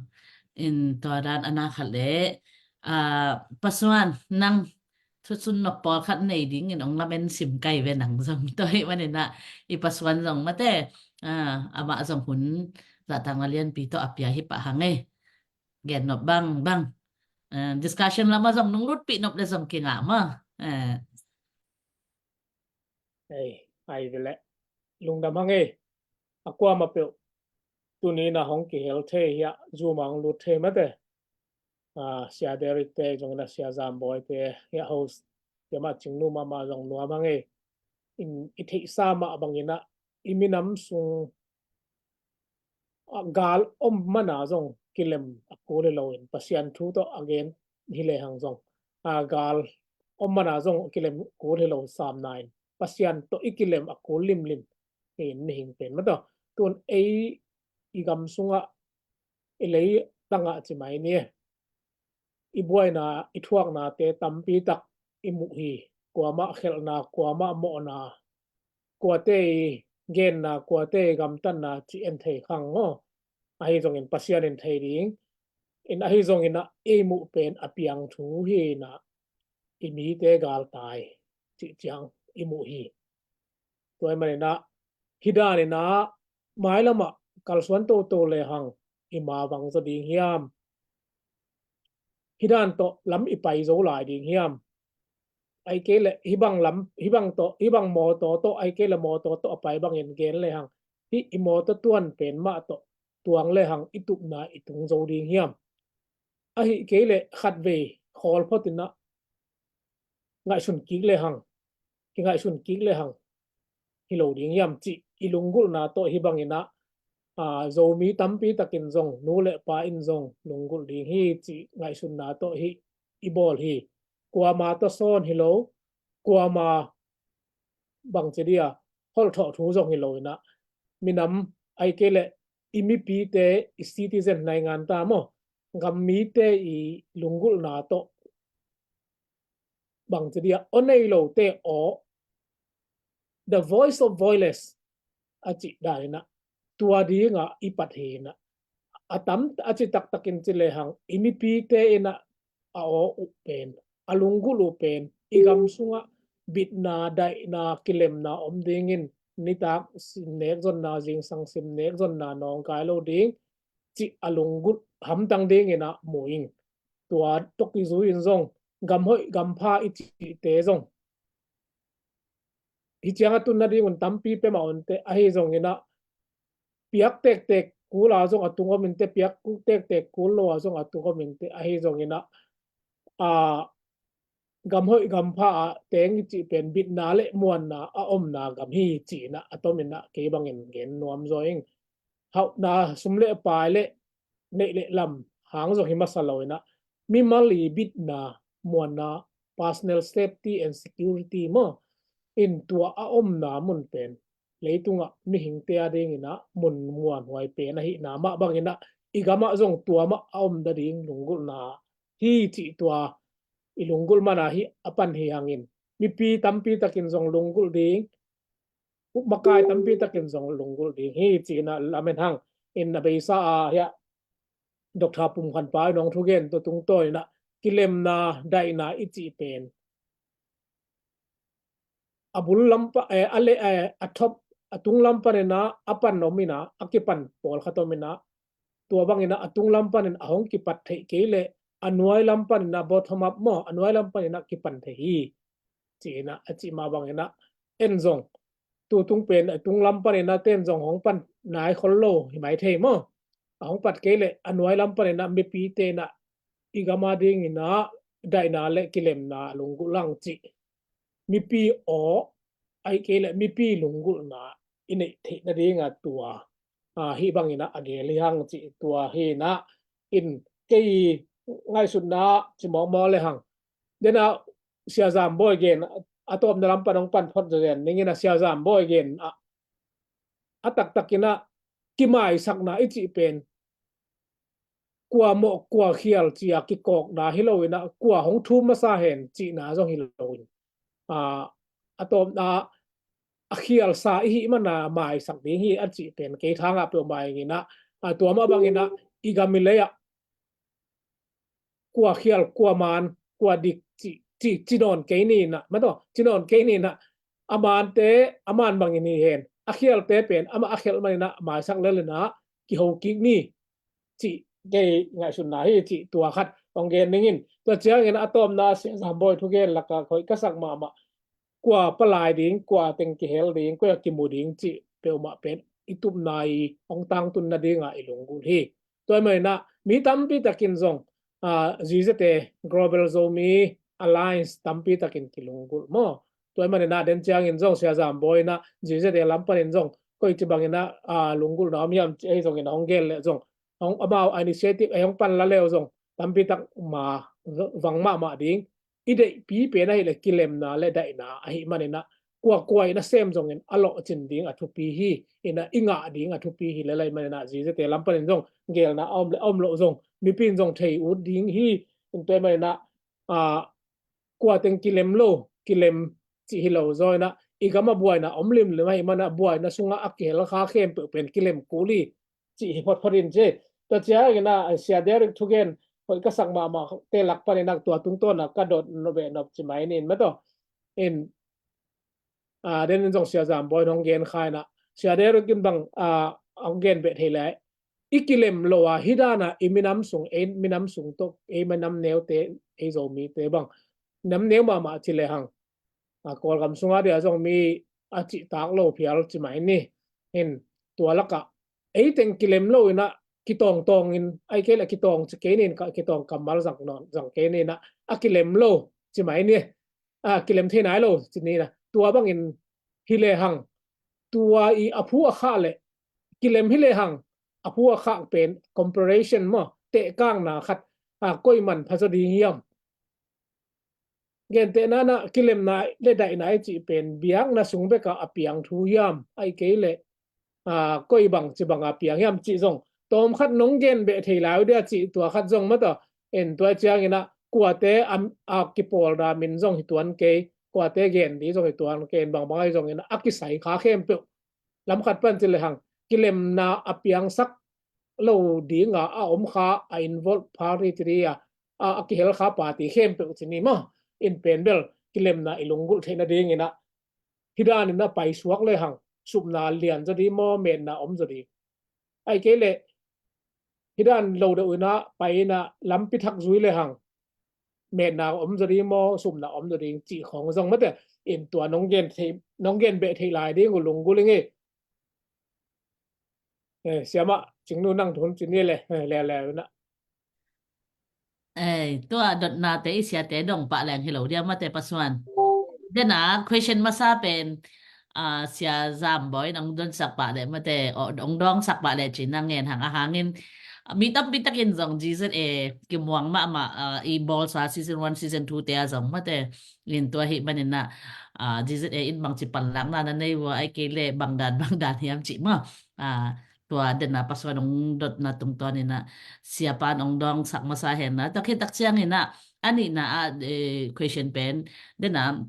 In tua dan a na khat le, aa, Pasuan, nang thusun nop pawlkhat nei dingin ong lamen sim kai ve nang zong. Tua hih manin ah i Pasuan zong mate, Ah, amah zong hun zahtakna lianpi tawh a pia hi pah hang ei. Gen nop bang bang. Ah, discussion lamah zong nung lutpih nop le zong kingah maw. Ah. Ei, ai ve leh. Lungdam hang ei. A kuamah peuh. Tuni na hong kihel thei hiah, Zoom a hong lut thei mate. Ah, Sia Derek te, zong ina Sia Zam Bawi te, hiah host, te mah cingnu mahmah zong nuam hang ei. In i theihsa mah bang ina, i minam sung, ah, gal om mana zong kilem a kul hi loin, Pasian thu tawh a gen hi lehang zong. Ah, gal om mana zong kilem kul hi lo sam nain, Pasian tawh i kilem a kul limlim hi in mihing pen mataw. Tun ei i gam sungah, i lei tangah ci mai ni. I buaina, i thuaknate tampi tak i muh hi. Kuamah khelhna, kuamah mawhna, kuate i genna, kuate i gamtatna ci en thei khang aw. Ahi zongin Pasian in thei ding. In ahi zongin ah ei muh pen a piang thu hi ina, i mite galtai cih ciang i muh hi. Tua ahih manin ah, hih dan in ah, mailamah kalsuan toto lehang i ma bang zaw ding hiam? Hih dan tawh lam i pai zo lai ding hiam? Ahih kei leh hih bang lam, hih bang tawh, hih bang mawtaw tawh, ahih kei leh mawtaw tawh a pai bangin gen lehang, hih i mawtaw tuan pen mah tawh tuang lehang i tupna i tung zo ding hiam? Ahih kei leh khatvei khawl phot in ah ngaihsun kik lehang, kingaihsun kik lehang hi lo ding hiam cih i lunggulhna tawh hih bangin ah, aa, Zomi tampi takin zong, nu le pa in zong lunggulh ding hi cih ngaihsunna tawh hih i bawl hi. Kuama tawh sawn hi lo, kuama bangci dia holhthawh thu zong hi lo in ah, minam, ahih kei leh i mipite, i citizen, naingan ta maw, gam mite i lunggulhna tawh bangci dia aw nei lote aw, the voice of voiceless a cih dan in ah, tua dingah i pat hi in ah, a tam a ci taktakin ci lehang, i mipite in ah a aw uh pen, a lunggulh uh pen, i gam sungah bitna, daihna, kilemna om dingin, nitak sim nek zonna, zingsang sim nek zonna nawngkai lo ding cih a lunggulh hamtang dingin ah mu ing. Tua tawh kizui in zong, gam hoih gam pha i cihte zong, hih ciang a tun nadingun tampi pia mah un teh, ahi zongin ah, piak tektek kul a zong a tung om in teh, piak tektek kul lo a zong a tung om in teh, ahi zongin ah, aa, gam hoih gam pha ah teng i cih pen bitna le muanna a omna gam hi ci in ah, a tom in ah kei bangin gen nuam zaw ing. Hauhna, sum le pai le neih le lam hang zong hi masa lo in ah, mimal i bitna, muanna, personal safety and security maw, in tua a omna mun pen leitungah mihingte a dingin ah mun muanhuai pen ahihna mah bangin ah, i gamah zong tua mah a om nading lunggulhna hi cih tua i lunggulh mana hih a pan hi hangin, mipi tampi takin zong lunggulh ding, upmakai tampi takin zong lunggulh ding hi ci in ah lamen hang. In a beisa ah hiah Doctor Pum Khan Pau in hong thugen tua tungtawn in ah, kilemna, daihna i cih pen a bul lam pa, eh, a le, eh, a thop, a tung lam panin ah a pan om in ah, a kipan pawlkhat om in ah, tua bangin ah a tung lam panin a hong kipat theih kei leh, a nuai lam panin ah, bottom up maw, a nuai lam panin ah kipan thei hi ci in ah a cih mah bangin ah, en zong tu tung pen a tung lam panin ah ten zong hong pan nai khol lo hi mai thei maw. A hong pat kei leh a nuai lam panin ah mipite in ah i gam a dingin ah daihna le kilemna lunggulh lang cih, mipi aw, ahih kei leh mipi lunggulhna i neih theih nading a tua, aa, hih bangin ah a gel hi hang cih tua hi in ah, in kei ngaihsutna ci mawkmawk le hang. Den ah Sia Zam Bawi gen, a tawpna lam pan hong pan phot zaw den ning in ah, Sia Zam Bawi gen ah, a taktak in ah kimaisakna i cih pen kua mawh kua khial ci a kikawkna hi lo in ah, kua hong thum masa hen cihna zong hi lo in, aa, a tawpna a khialsa i hih mana maisak ding hi a cih pen kei thangah peuhmah ing in ah, aa, tua mah bangin ah i gam i lei ah kua khial, kua maan, kua dik ci, ci, ci nawn kei ni in ah, mataw, ci nawn kei ni in ah, a maante a maan bangin hi hen, a khialte pen amah a khialh maninah maisak lelinah kiho kik ni cih kei ngaihsutna hi cih tua khat hong gen dingin, tua ciangin a tawpna Sia Zambawi thugen lakah hoih ka sak mahmah, kua palai ding, kua teng kihel ding, kua kimu ding cih peuhmah pen i tupna i hong tangtun nadinga i lunggulh hi. Tua ahih maninah mi tampi takin zong, ah, G Z A Global Zomi Alliance tampi takin kilunggulh maw. Tua ahih maninah den ciangin zong Sia Zambawi inah G Z A lam panin zong koici banginah, ah, lunggulhna om hiam cih ei zongin hong gel leh zong, hong amau initiative ei hong panla leu zong tampi tak ma vang mahmah ding, i deihpi pen ahileh kilemna le daihna ahih maninah kuakua in a sem zongin a lawhcin ding a thupi hi. Inah i ngah ding a thupi hi lel ahih maninah G Z A lam panin zong gelna a om le a om loh zong mipi in zong thei ut ding hi. In tua ahih maninah, ah, kua teng kilem lo, kilem cih hi lo zaw inah i gam a buaina om limlim ahih manah buaina sungah a kihel kha khempeuh pen kilem kul hi cih hi photphot in ci. Tua ciangin ah Sia Derek thugen hoih ka sak mahmah te lak panin ah tua tungtawn ah ka dot nop beh nop ci mai ni in mataw. In, ah, den in zong Sia Zambawi in hong gen kha inah Sia Derek in bang, ah, hong gen beh thei lai. I kilem lo a hi dana i minam sung, ei minam sung tawh ei minam neute, ei Zomite bang nam neu mahmah ci lehang, a, Kawlgam sungah dia zong mi a cihtak lo phial ci mai ni. In tua lakah ei teng kilem lo inah kitawngtawng in, ai kei le kitawng ci kei ni in, ka kitawng kammal zang nawn zang kei ni inah a kilem lo ci mai ni. A, kilem thei nai lo ci ni inah tua bangin hi lehang, tua i a phu a khah le kilem hi lehang a phu a khah pen comparison maw, tehkakna khat, a, koi man pha zaw ding hiam? Gentehna inah kilemna le daihna i cih pen biakna sung bekah a piang thu hiam, ai kei le, a, koi bang ci banga piang hiam cih zong tawmkhat nong gen beh thei lai uh dia cih tua khat zong mataw. En tua cianginah kuate a, a kipawlna min zong hi tuan kei, kuate gen ding zong hi tuan kei, en bangbang ahi zongin a kisai kha khempeuh lam khat pan ci lehang kilemna a piangsak lo dinga a om kha a involve party ci ding a, a, a kihel kha party khempeuh ci ni maw. In pen bel kilemna i lunggulh theih nadinginah hi daninah paisuak lehang supna lian zaw ding maw, metna om zaw ding? Ai kei le hi dan lo deuh inah pai inah lampi thak zui lehang metna om zaw ding maw, supna om zaw ding cih khawng zong mate. In tua nong gen thei, nong gen beh theih lai ding uh lunggulh ing ei. Eh, siamah Cingnu nang thun ci ni le, eh, leuleu inah. Eh, tua dotnate i siate dong pah leng hi lo dia mate pasuan. Dena question masa pen, ah, Sia Zambawi in ong donsak pah leh mate, ong dawngsak pah leh ci-in a ngen hang a hangin, ah, mi tampi takin zong G Z A kimuang mahmah, ah, i bawlsa season one, season two te a zong mate. In tua hi maninah, ah, G Z A in bangci panlakna na nei uh a, ai kei le bangdan bangdan hiam cih maw. Ah, tua dena pasuan ong dotna tungtawn inah siapa in ong dawngsak masa henla. Tua khit tak cianginah a nihna ah, eh, question pen dena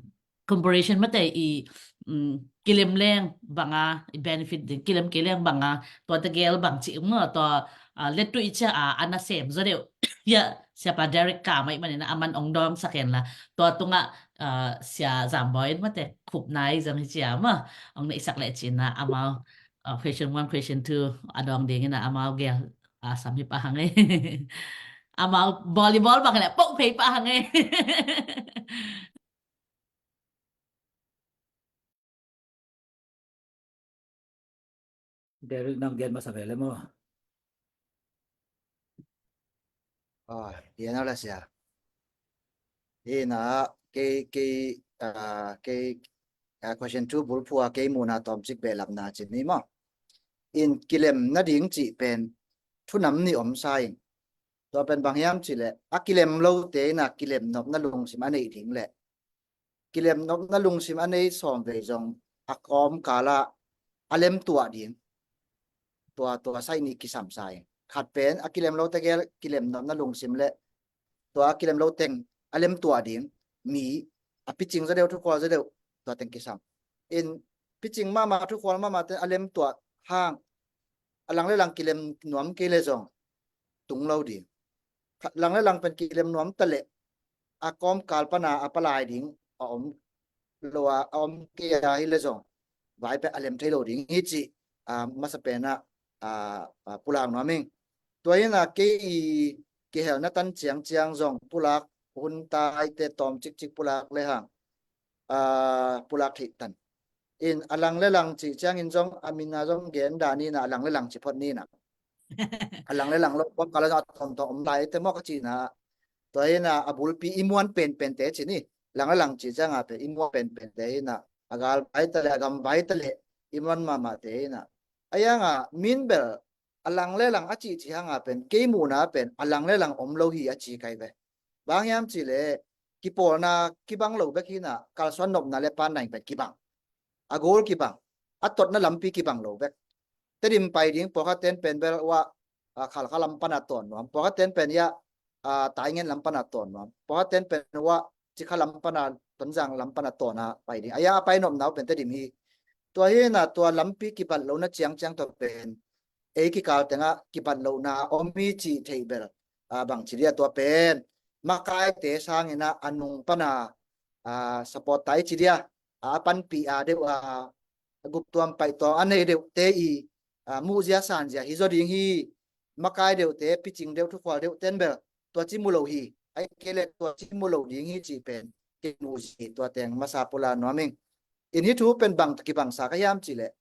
comparison mate i, um, kilem leng banga i benefit ding, kilem kei leng banga tua tegel bang cih maw, tua, ah, lettuih cia a, a nasem zaw deuh. Ya, siapa Derek ka mai maninah aman ong dawngsak henla. Tua tungah, ah, Sia Zambawi in mate khupna i zong hi cia maw, ong neihsak leh ci-inah amau, ah, question one, question two a dawng dinginah amau gel a sam hi pah hang ei. Amau volleyball bang le pok phei pah hang ei. Derek nang gen masa ve le maw. Ah, gen a la sia. Hi na kei, kei, ah, kei, ah, question two bulphuh a kei muhna tawmcik behlapna ci ni maw. In kilem nading cih pen thu nam nih om sa in. Tua pen bang hiam cih leh a kilem lote in a kilem nopna lungsim a neih ding leh kilem nopna lungsim a nei sawm vei zong a kawmkal ah a lemtuah ding. Tua, tua side nih kisam sa in. Khat pen a kilem lo tegel kilem nopna lungsim le tua a kilem lo teng a lemtuah ding. Mi a picing zaw deuh, thukhual zaw deuh, tua teng kisam. In picing mahmah, thukhual mahmah te a lemtuah hang a lang le lang kilem nuam kei le zong tung lo ding. Kha-, lang le lang pen kilem nuam ta leh a kawmkal pana a palai ding a om lo a, a om kei a hi le zong vai pen a lem thei lo ding hi cih, ah, masa penah, ah, ah, pulak nuam ing. Tua hinah kei i kihelna tan ciangciang zong pulak hun taite tawm cikcik pulak lehang, ah, pulak theih tan. In a lang le lang cih ciangin zong a mina zong gen dan inah a lang le lang ci phot ninah. A lang le lang lo pawh kala zong a tawmtawm om lai te maw ka cihna. Tua hinah a bulpi i muan penpente ci ni. Lang le lang cih cianga pen i muan penpente hinah a gal vai ta le a gam vai ta le i muan mahmahte hinah. A yanga min bel a lang le lang a cih cih hanga pen kei muhna pen a lang le lang om lo hi a ci kai ve. Bang hiam cih leh kipawlna kibang lo bek hinah kalsuan nopna le pan naing pen kibang. A gol kibang, a totna lampi kibang lo bek. Tedim pai ding pawlkhat ten pen bel uah, ah, Khalkha lam pana tawn nuam. Pawlkhat ten pen iah, ah, Taingen lam pana tawn nuam. Pawlkhat ten pen uah Cikha lam pana, Tonzang lam pana tawn a pai ding. A ia a pai nopna uh pen Tedim hi. Tua hinah tua lampi kibat lohna ciangciang tua pen ei kikal tengah kibat lohna om hi cih theih bel, ah, bang ci dia tua pen makaite sanginah a nung pana, ah, support tai ci dia, ah, a panpih a deuh, ah, a guptuam paihtuam a nei deuhte i, ah, muhzia sanzia hi zaw ding hi. Makai deuhte, picing deuh, thukhual deuh ten bel tua ci mu lo hi. Ai kei le tua ci mu lo ding hi cih pen kei muhzia hi. Tua teng masa pula nuam ing. In hi thu pen bang kibangsa ka hiam cih leh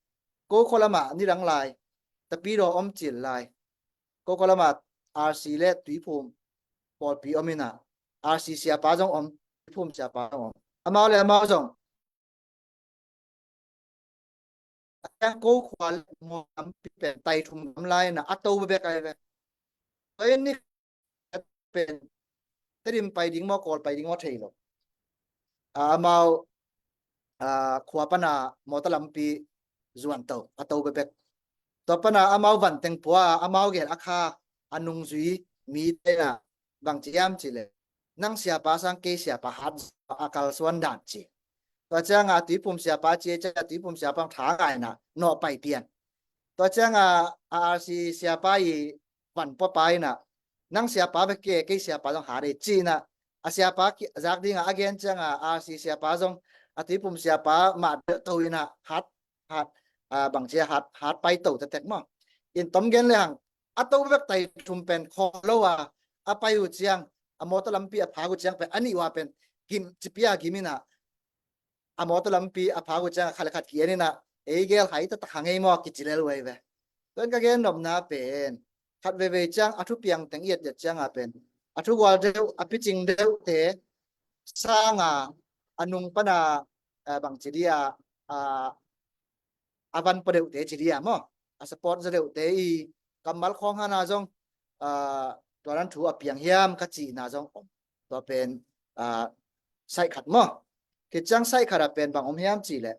Kokholama nidang lai Tapidaw om cil lai. Kokholama R C le Tuiphum pawlpi om inah R C siapa zong om, Tuiphum siapa zong om. Amau le amau zong a ko khua le maw lampi pen tai thum gam lai inah a to bebek ai ve. Tua in ni pen Tedim pai ding maw, Kawl pai ding maw thei lo. Ah, amau, ah, khua pana mawtaw lampi zuan to, a to bebek. Tua pana amau van teng pua, amau gel a kha, a nungzui mite inah bang ci hiam cih leh nang siapa sang kei siapa hat a kalsuan dan ci. Tua cianga Tuiphum siapa ci, a cianga Tuiphum siapa tha ngaina nawh pai pian. Tua cianga a R C siapa i van pua pa inah nang siapa bek kei, kei siapa zong hat ei ci inah a siapa zak dinga a gen cianga a R C siapa zong a Tuiphum siapa mah bel to inah hat, hat, ah, bang ci a hat, hat pai to tektek maw. In tom gen lehang a to bek tai thum pen khawm lo a, a pai uh ciang a mawtaw lampi a phak uh ciang pen a nih uh a pen gim, cipia gim inah a mawtaw lampi a phak uh ciang a khat le khat ki-en inah ei gel hai taktak hang ei maw kici lel uh ai ve. Tua in ka gen nopna pen khat veivei ciang a thupiang teng i etdet cianga pen a thugual deuh, a picing deuhte sanga a nung pana, ah, bang ci dia, ah, a van pua deuhte ci dia maw, a support zaw deuhte i kammal khawng hana zong, ah, tua nan thu a piang hiam ka cihna zong om. Tua pen, ah, saih khat maw. Kiciang saih khat a pen bang om hiam cih leh,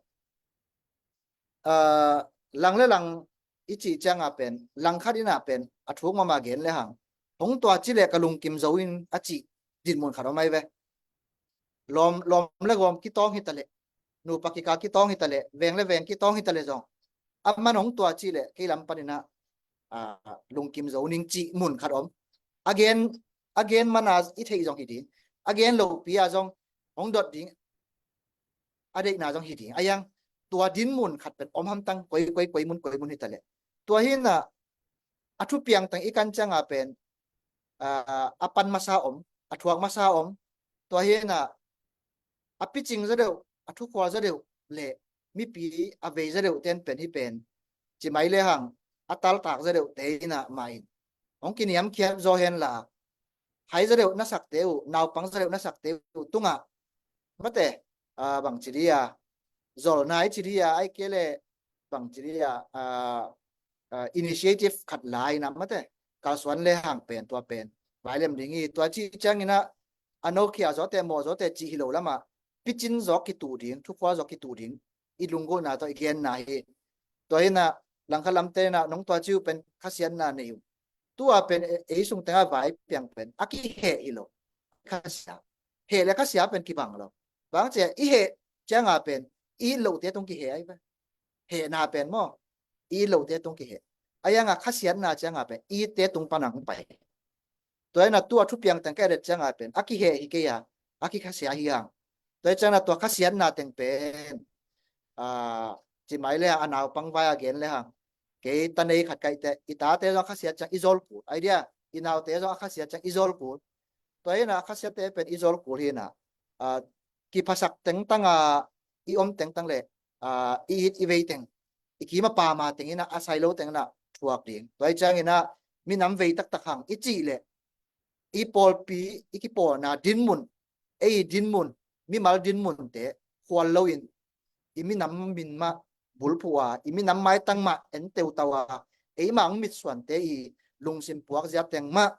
ah, lang le lang i cih cianga pen lang khat inah pen a thuk mahmah gen lehang hong tua ci leh ka lungkim zo in a cih dinmun khat om ai ve. Lawm, lawm le gawm kitawng hi ta leh, nupa kikal kitawng hi ta leh, veng le veng kitawng hi ta leh zong a man hong tua ci leh kei lam paninah, ah, lungkim zo ning cih mun khat om. A gen, a gen mana i theih zong hi ding, a gen lopi a zong hong dot ding, a deihna zong hi ding. A iang tua dinmun khat pen om hamtang koi, koi, koi mun, koi mun hi ta leh. Tua hinah a thupiang teng i kan cianga pen, ah, a pan masa om, a thuak masa om. Tua hinah a picing zaw deuh, a thukhual zaw deuh le mipi a vei zaw deuh ten pen hi pen ci mai lehang a taltak zaw deuhte inah mah in hong kiniamkhiat zaw henla hai zaw deuh na sakte uh, naupang zaw deuh na sakte uh tungah mate, ah, bang ci dia, zolna i ci dia, ai kei le bang ci dia, ah, ah, initiative khat la inah mate kalsuan lehang pen tua pen vai lem ding hi. Tua cih cianginah a nokhia zawte, mawh zawte cih hi lo lamah picin zawk kituh ding, thukhual zawk kituh ding i lunggulhna tawh i genna hi. Tua hinah langkhat lamte inah nong tua ci uh pen khasiatna nei uh. Tua pen e-, ei sung tengah vai piang pen a kiheh hi lo. Khasia. Heh le khasia pen kibang lo. Bang cia i heh cianga pen i it lohte tung kiheh ai ve. Hehna pen maw i it lohte tung kiheh. A ianga khasiatna cianga pen i itte tung pana hong pai. Tua inah tua thupiang teng ka etdet cianga pen a kiheh hi kei a, a kikhasia hi hang. Tua i cianginah tua khasiatna teng pen, ah, Ci mai le a naupang vai a gen le hang, kei ta nei khat kaihte i tate zong a khasiat ciang i zol kul, ai dia, i naute zong a khasiat ciang i zol kul. Tua hi na a khasiate pen i zol kul hi na, a, kiphasak tengtang a i om tengtang le, a, i it i vei teng, i kima pama teng hi na a sai lo teng na thuak ding. Tua hi ciangin a minam vei taktak hang i cih le i pawlpi, i kipawlna dinmun, ei dinmun, mimal dinmunte khual loin i minam min mah bulphuh a, i minam maitang mah en teutau a, eimah hong mitsuante i lungsim puak zia teng mah,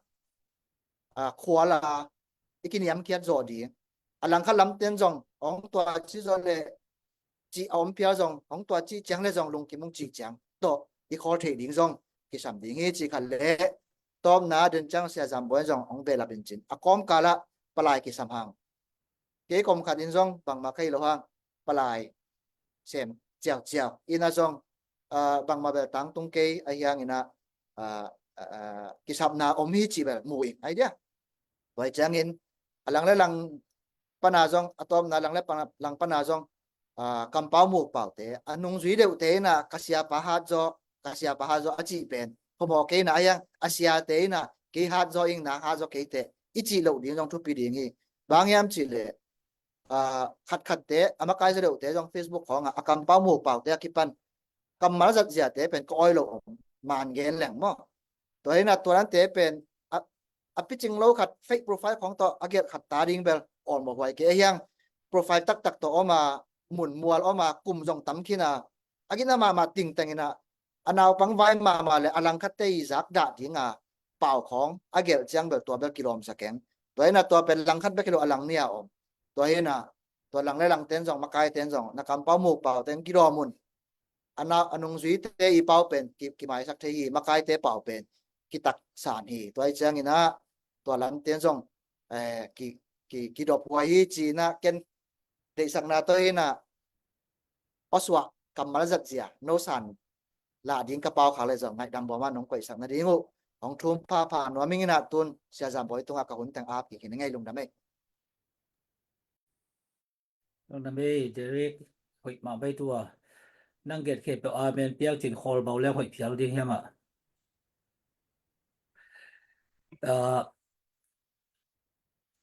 a, khual a i kiniamkhiat zawh ding. A langkhat lamten zong hong tua ci zawh le cih a om phial zong, hong tua cih ciang le zong lungkim hong cih ciang tawh i khawl theih ding zong kisam ding hi cih khat le, tawpna den ciang Sia Zam Bawi in zong hong behlap in cin a kawmkal ah palai kisam hang. Kei kawm khat in zong bangmah ka hi lo hang, palai sem ciauciau in a zong, a, bangmah bel tangtung kei a hiang in a, a, a, a, kisapna om hi cih bel mu ing ai dia. Tua hi ciangin a lang le lang pana zong, a tawpna lang le pana, lang pana zong, a, kampau mukpaute, a nungzui deuhte in a ka siapa hat zaw, ka siapa hat zaw a cih pen phamawh kei na a hiang, a siate in a kei hat zaw ing, na hat zaw keite i cih loh ding zong thupi ding hi. Bang hiam cih le, a, khatkhatte a makai zaw deuhte zong Facebook khawngah a kampau mukpaute a kipan kammal zat ziate pen ka awi lo om, man gen leng maw. Tua hi na tua lante pen a, a picing lo khat fake profile khawng tawh a gelh khat ta ding bel awlmawh huai kei a hiang, profile taktak tawh om a, mun mual om a, kum zong tam khin a, a gina mahmah tingteng in a, a naupang vai mahmah le a langkhatte i zak dah ding a pau khawng a gelh ciang bel tua bel kilawmsa keng. Tua hi na tua pen langkhat bek hi lo a lang ni a om. Tua hi na tua lang le langten zong, makaiten zong, na kampau mukpauten kilawm un. A na, a nungzuite i pau pen ki, kimaisak thei hi, makaite pau pen kitaksan hi. Tua hi ciangin a tua lamten zong, eh, ki, ki, kidop huai hi ci in a ken deihsakna tawh hi na, aw suah kammal zat zia no san lah ding ka pau khak le zong ngaihdam bawm a nong koihsak nading uh hong thum phapha nuam ing in a, tun Sia Zam Bawi tungah ka hun teng ap kik hi ning ei. Lungdam ei. Lungdam ei Derek, hoih mah bei tua. Nang gen khempeuh amen piang cin khawl bau leng hoih phial ding hiam ah. Ah,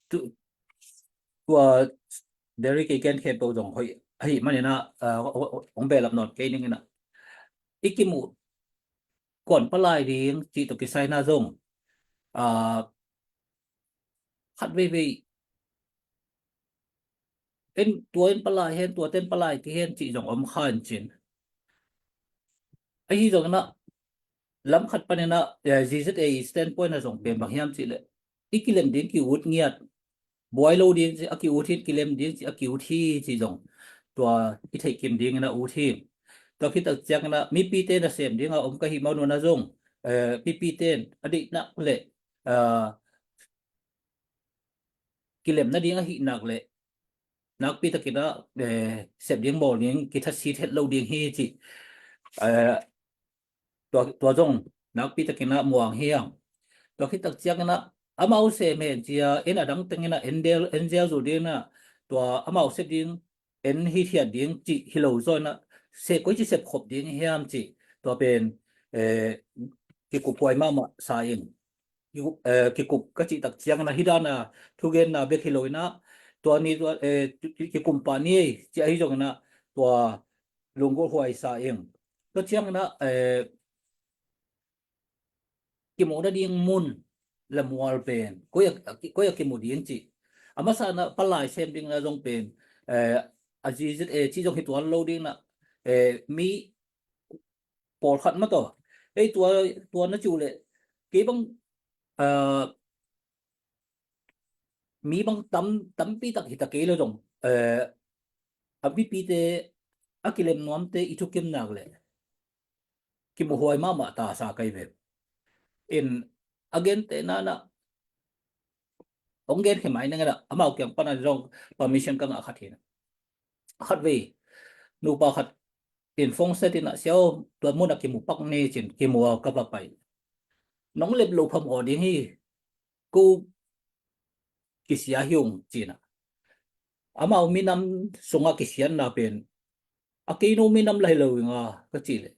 tu, tua Derek i gen khempeuh zong hoih ahih manin a, ah, hong behlap nawn kei ning in a. I kimuh kuan palai ding cih tawh kisai na zong, ah, khat veivei en, tua in palai hen, tua ten palai kei hen cih zong om kha in cin. Ahi zongin a lam khat panin a, eh, Z Z A standpoint a zong pen bang hiam cih leh i kilem ding ki-ut ngiat, buai lo ding ci a ki-ut hi, kilem ding ci a ki-ut hi ci zong tua i theih kim dingin a ut hi. Tua khit tak ciangin a mipite nasem ding a om ka hih maw, nuna zong, eh, mipite a deihnak le, eh, kilem nading ahih nak le nakpi takin a, eh, sep ding bawl ding kithasit het lo ding hi ci. Eh, tua, tua zong nakpi takin a muang hi ang. Tua khit tak ciangin a amau sem hen ci a, en a dang tengin a en del, en ziau zo ding a, tua amau sep ding, en hithiat ding cih hi lo zaw in a, sep koi ci sep khop ding hiam cih tua pen, eh, kikup huai mahmah sa ing. Kikup, eh, kikup ka cih tak ciangin a hih dan a thugenna bek hi lo in a, tua ni tua, eh, ki, kikum pah ni ei ci ahi zongin a tua lunggulh huai sa ing. Tua ciangin a, eh, kimuh nading mun le mual pen koi a, koi a kimu ding cih. A masa in a palai sem ding na zong pen, eh, a Z Z A cih zong hi tuan lo ding in a, eh, mi pawlkhat mah tawh. Ei tua, tua na ci uh leh kei bang, ah, mi bang tam, tampi tak hi ta kei lo zong, eh, a mipite a kilem nuamte i thukim nak leh kimuh huai mahmah ta sa kei ve. In a gente na na hong gen khe mai nang a, amau kiang pan a zong permission ka ngah khat hi na. Khat vei nupa khat in phone set in a, "Siau, tua mun a kimu pak ni," cin, kimu a ka va pai. "Nong lep lo phamawh ding hi, ko kisia hi ung," cin a. Amau minam sungah kisiatna pen A kei no minam la hi lo inga ka cih leh,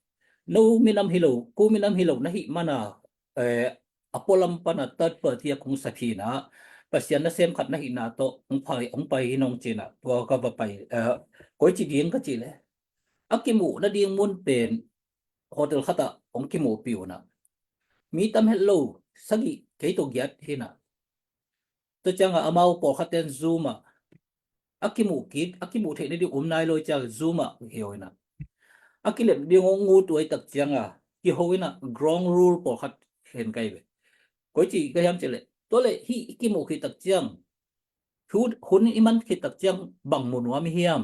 no minam hi lo, ko minam hi lo na hih mana, eh, a pualam pana third party a kong saphi na, Pasian nasem khat na hihna tawh hong pai, hong pai hi nong cina, tua ka va pai, eh, koi ci ding ka cih leh, a kimuh nading mun pen hotel khatah hong kimuhpih una, mi tam het lo, sagih kei tawh giat hina. Tua cianga amau pawlkhat ten Zoom ah a kimuh kik, a kimuh theih nading um nai lo ciang Zoom ah hio ina, a kilem ding hong ngut uai tak cianga kiho ina ground rule pawlkhat hen kai ve. Koi ci ka hiam cih leh, tua leh hih i kimuh khit tak ciang, hun, hun i man khit tak ciang bang mu nuam i hiam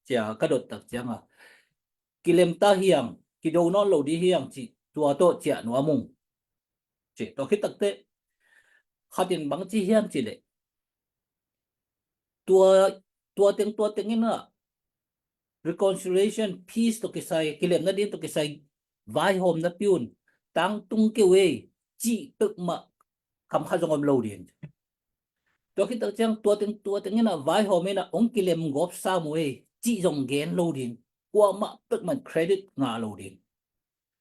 cia ka dot tak cianga, kilem ta hiang, kido nawn lo di hiang cih tua tawh ciah nuam ung. Cih tua khit takteh khatin bang ci hiam cih leh, tua, tua teng, tua teng ina reconciliation, peace tawh kisai, kilem nading tawh kisai vaihawm na piun, tangtung keu ei cih peuhmah kam khat zong om lo ding. Tua khit tak ciang tua teng, tua teng ina vaihawm ina hong kilem gawp sam uh ei cih zong gen lo ding. Kuamah peuhmah credit ngah lo ding.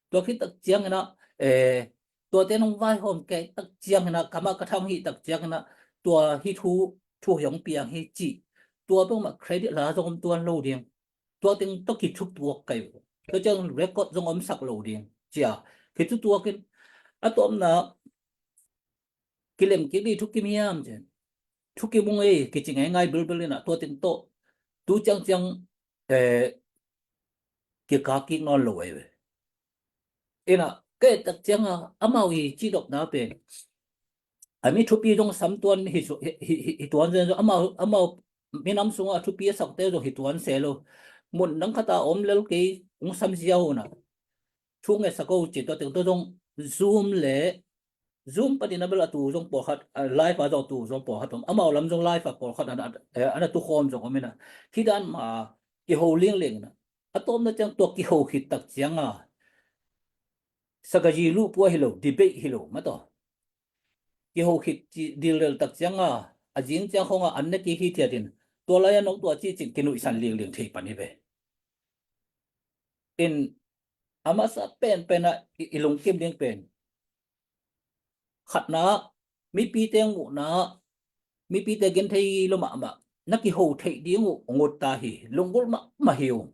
Tua khit tak ciang ina, eh, tua ten hong vaihawm kei tak ciang ina, kamah ka tham hih tak ciang ina, tua hi thu, thu hi hong piang hi cih, tua peuhmah credit la zong om tuan lo ding. Tua teng tawh kithuk tuak kai uh. Tua ciang record zong omsak lo ding cia kithuk tuak in, a tawpna kilem kik dih thukim hiam cin. Thukim ung ei kici ngaingai bilbil ina tua teng tawh tu ciangciang, eh, kikak kik nawn lo ei ve. Ina kei tak cianga amau i cidopna pen a mi thupi zong sam tuan hi, hi, hi, hi tuan zen zong amau, amau minam sunga thupi a sakte zong hi tuan se lo. Mun dang khata om lel kei ung sam zia huna thu ngetsak o ci tua teng tua zong Zoom le Zoom panin a bel a tu zong pawlkhat, a, live a zong tu zong pawlkhat om. Amau lam zong live a pawlkhat ana, eh, ana tukhawm zong om ina. Hih dan ma kiho lingling ina. A tawpna ciang tua kiho khit tak cianga sagaji luh pua hi lo, debate hi lo mataw. Kiho khit ci dilrel tak cianga a zing ciang khonga an ne kik hi thiatin tua lai-a nong tua ci cin kinuihsan lingling thei pan hi ve. In a masa penpen ah i, i lungkim ding pen khatna, mipite muhna, mipite genthei lo mahmah na kiho theih ding uh ngut ta hi, lunggulh mahmah hi uh.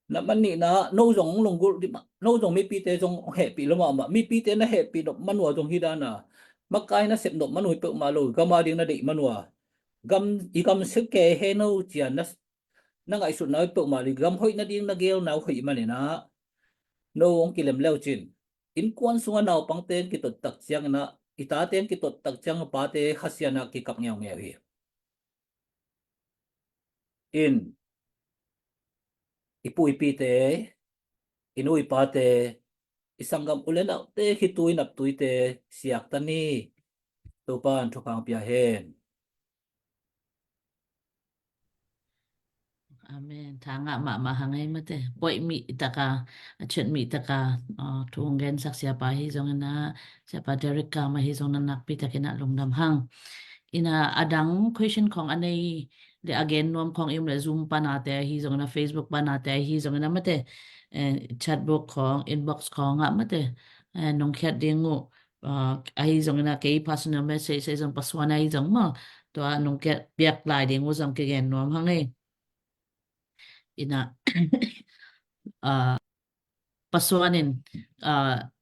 Na man nihna, no zong lunggulh dih mah, no zong mipite zong hehpih lo mahmah, mipite na hehpih nop manua zong hi dana makai na sep nop manua hi peuhmah lo, gama ding na deih manua, gam, i gam sek ke he no cia na, na ngaihsutna uh hi peuhmah lo, i gam hoih nading na gelna uh hoih manina no hong kilem leu cin. Innkuan sunga naupangte kitot tak ciangina, i tate kitot tak ciang pate khasiana kikap ngeungeu hi. In i pu i pite, i nu i pate, i sanggam u le naute, khitui naptuite siak ta ni. Topan thupha pia hen. Amen. Tha ngah mahmah hang ei mate. Poih mih taka, a chet mih taka, a, thu hong gensak siapa hi zongina, siapa Derek Kam ahi zongina nakpi takina lungdam hang. Ina adang question khong a nei le a gen nuam khong i om le Zoom panate ahi zongina, Facebook panate ahi zongina mate, eh, chatbook khong, inbox khong ah mate, eh, nong khiat ding uh, ah, ahi zongina kei personal message ahi zong pasuan ahi zong maw, tua nong khiat piak lai ding uh zong kigen nuam hang ei. Ina, ah, pasuan in, ah,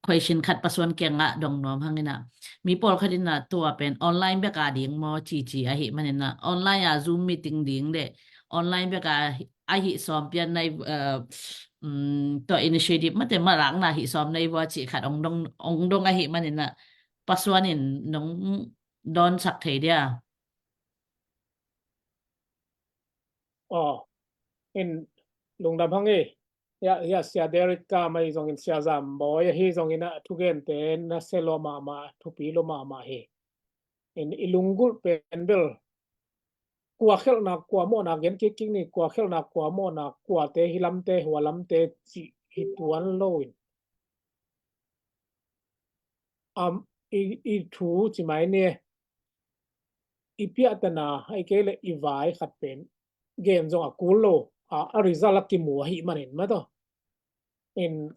question khat pasuan kiangah dong nuam hangina. Mi pawlkhat ina tua pen online bek a ding maw cici ahi manina. Online a Zoom meeting ding le online bek a ahi sawm pian nai, eh, um, tua initiative mate malakna hi sawm nai vua ci khat ong dong, ong dong ahi manina. Pasuan in nong donsak thei dia. Aw, in lungdam hang ei. Hia, hia sia Derek Kam ahi zongin, sia Zam Bawi ahi zongina thugente na selua mahmah, thupi lua mahmah hi. In i lunggulh pen bel kua khelhna kua mawhna gen kik kik ni, kua khelhna kua mawhna, kuate hi lamte, hua lamte cih hi tuan lo in. Am, i, i thu ci mai ni. i piahtana, ahih kei leh i vai khat pen gen zong a kul lo, a, a result a kimu ahih manin mataw. In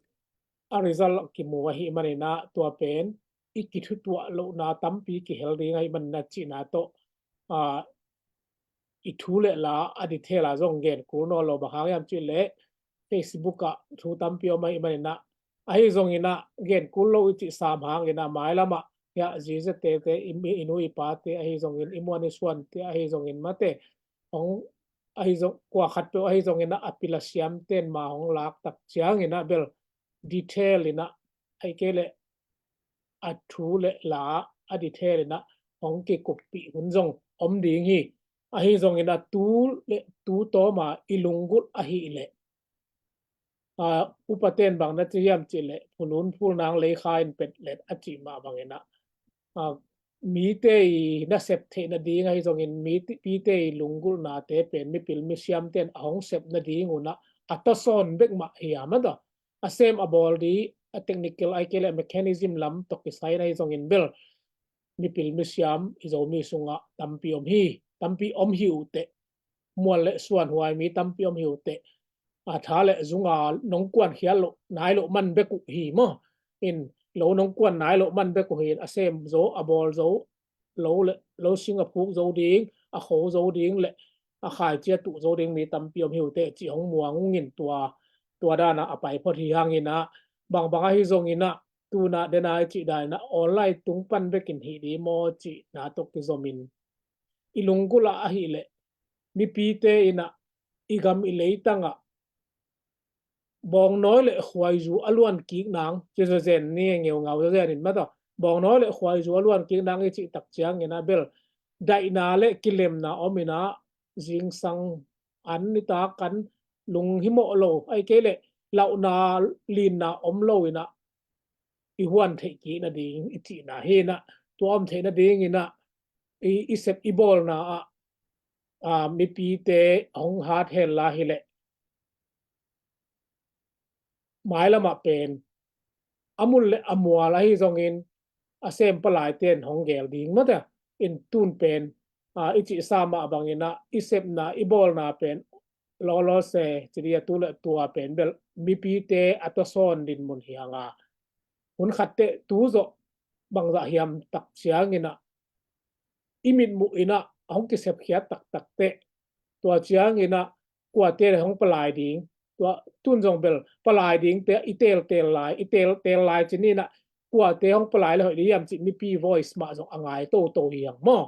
a result a kimu ahih manin ah tua pen i kithutuah lohna tampi kihel ding ahih manin ah cihna tawh, a, i thu le la a detail a zong gen kul nawn lo, bang hang hiam cih leh Facebook ah thu tampi om ahih manin ah, ahi zongin ah gen kul lo i cih sam hangin ah mailam ah hiah ziazia tete, i, i nu i pate ahi zongin, i muan i suante ahi zongin mate, hong, ahi zong, kua khat peuh ahi zongin ah a pil a siamten ma hong lak tak ciangin ah bel detail in ah, ahih kei leh a thu le la a detail in ah hong kikuppih hun zong om ding hi. Ahi zongin ah tu le tu tawma i lunggulh ahih leh, a, upaten bang na ci hiam cih leh, phulun phulnang leikha in pet let a cih mah bangin ah, a, mite i nasep theih nading ahi zongin mipite i lunggulhnate pen mipil misiamten a hong sep nading un ah a tawsawn bek mah hiam a, a sem a bawl ding, a technical ahih kei leh mechanism lam tawh kisai in ahi zongin bel mipil misiam i Zomi sungah tampi om hi, tampi om hi uh teh. Mual le suan huai mi tampi om hi uh teh. A, tha le zunga nong kuan khial loh nai loh man bek uh hi maw. In lo nong kuan nai loh man bek uh hi in a sem zo, a bawl zo, lo le, lo sing a phuk zo ding, a kho zo ding le a khaici a tuh zo ding mi tampi om hi uh teh cih hong muang ung in tua, tua dan ah a pai phot hi hangin ah, bangbang ahi zongin ah tu in ah den a i cih dan in ah online tung pan bek in hih ding maw cihna tawh kizom in i lunggulh ah ahih leh mipite in ah i gam i leitang ah bawngnawi le khuaizu a luan kik nang, ci zawzen ni, ngeungau zawzen in mataw, bawngnawi le khuaizu a luan kik nang i cih tak ciangin ah bel daihna le kilemna om in ah zingsang an nitak an lunghimawh lo, ahih kei leh lauhna linna om lo in ah i huan theih kik nading i cihna hi in ah, tua om theih nadingin ah i, i sep i bawlna ah, a, mipite hong hat hen la hi leh mailam ah pen a mun le a mual ahi zongin a sem palaiten hong gel ding mate in tun pen, a, i cih sa mah bangin ah i sepna i bawlna pen lawlaw se ci ding a, tu le tua pen bel mipite a tawsawn dinmun hi hang a, hun khat teh tu zawh bangzah hiam tak ciangin ah i mitmuh in ah hong kisepkhiat taktak teh, tua ciangin ah kuate le hong palai ding, tua tun zong bel palai ding te i teltel lai, i teltel lai ci ni in ah kuate hong palai le hoih ding hiam cih mipi voice mah zong a ngai toto hi hang maw.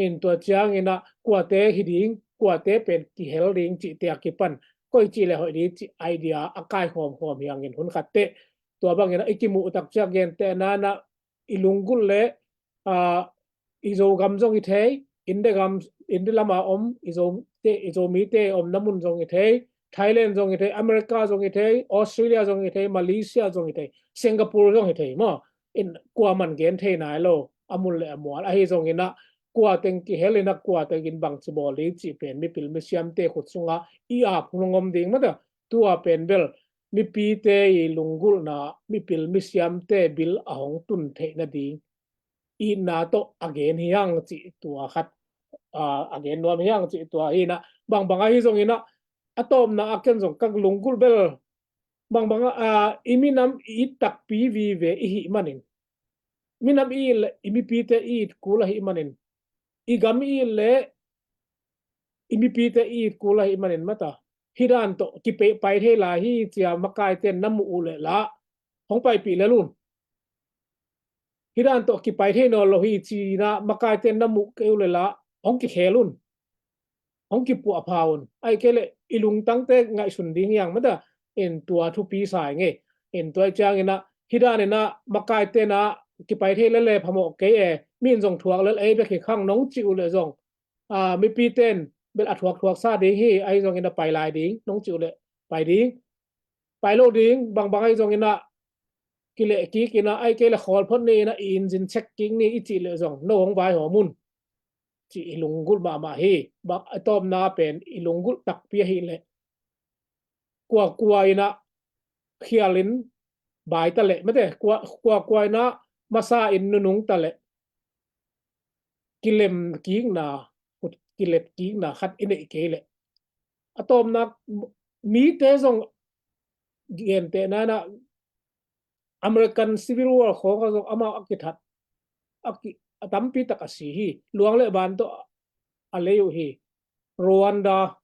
In tua ciangin ah kuate hi ding, kuate pen kihel ding cihte a kipan koi cih le hoih ding cih idea a kaikhawmkhawm hi hangin hun khat teh tua bangin ah i kimuh tak ciang gentehna in ah i lunggulh le, a, i Zogam zong hi thei, India gam, India lama om i Zo te, i Zomite omna mun zong hi thei, Thailand zong hi thei, America zong hi thei, Australia zong hi thei, Malaysia zong hi thei, Singapore zong hi thei maw. In kuaman gen thei nai lo a mun le a mual ahi zongin ah kua teng kihel in ah kua tengin bangci bawl ding cih pen mipil misiamte khut sungah i ap hong om ding mate. Tua pen bel mipite i lunggulhna, mipil misiamte bil a hong tun theih nading itna tawh a gen hi hang cih tua khat, a, a gen nuam hi hang cih tua hi in ah, bangbang ahi zongin ah a tawpna ah ken zong ka lunggulh bel bangbang ah, a, i minam i it takpi vive i hih manin, minam i it le i mipite i it kul ahih manin, i gam i it le i mipite i it kul ahih manin mata, hih dan tawh kipai thei lai hi cia makaite na muh uh le la hong paipih lel un. Hih dan tawh kipai thei nawn lo hi ci-in ah makaite na muh kei uh le la hong kikhel un, hong kipuahpha un. Ahih kei leh i lungtangte ngaihsun ding hi hang mata, in tua thupi sa ing ei. In tua ih ciangin ah hih danin ah makaite na kipai thei lel le phamawh kei e, mi in zong thuak lel ei bek hi khang nong cih uh le zong, a, mipite in bel a thuakthuak sa ding hi, ahi zongin a pai lai ding nong cih uh leh pai ding, pai lo ding, bangbang ahi zongin ah kileh kik in ah, ahih kei leh khawl phot ni in ah i injin check kik ni i cih leh zong no hong vaihawm un, cih i lunggulh mahmah hi. Bang a tawpna pen i lunggulh takpi ahih leh kuakua in ah khial in bai ta leh mate, kua, kuakua in ah masa in nunung ta leh kilem kikna, khut kilem kikna khat i neih kei leh, a tawpna mite zong gentehna in ah American Civil War khawng ah zong amau a kithat a, ki, a tampi tak a si hi. Luang le ban tawh a lei uh hi. Rwanda,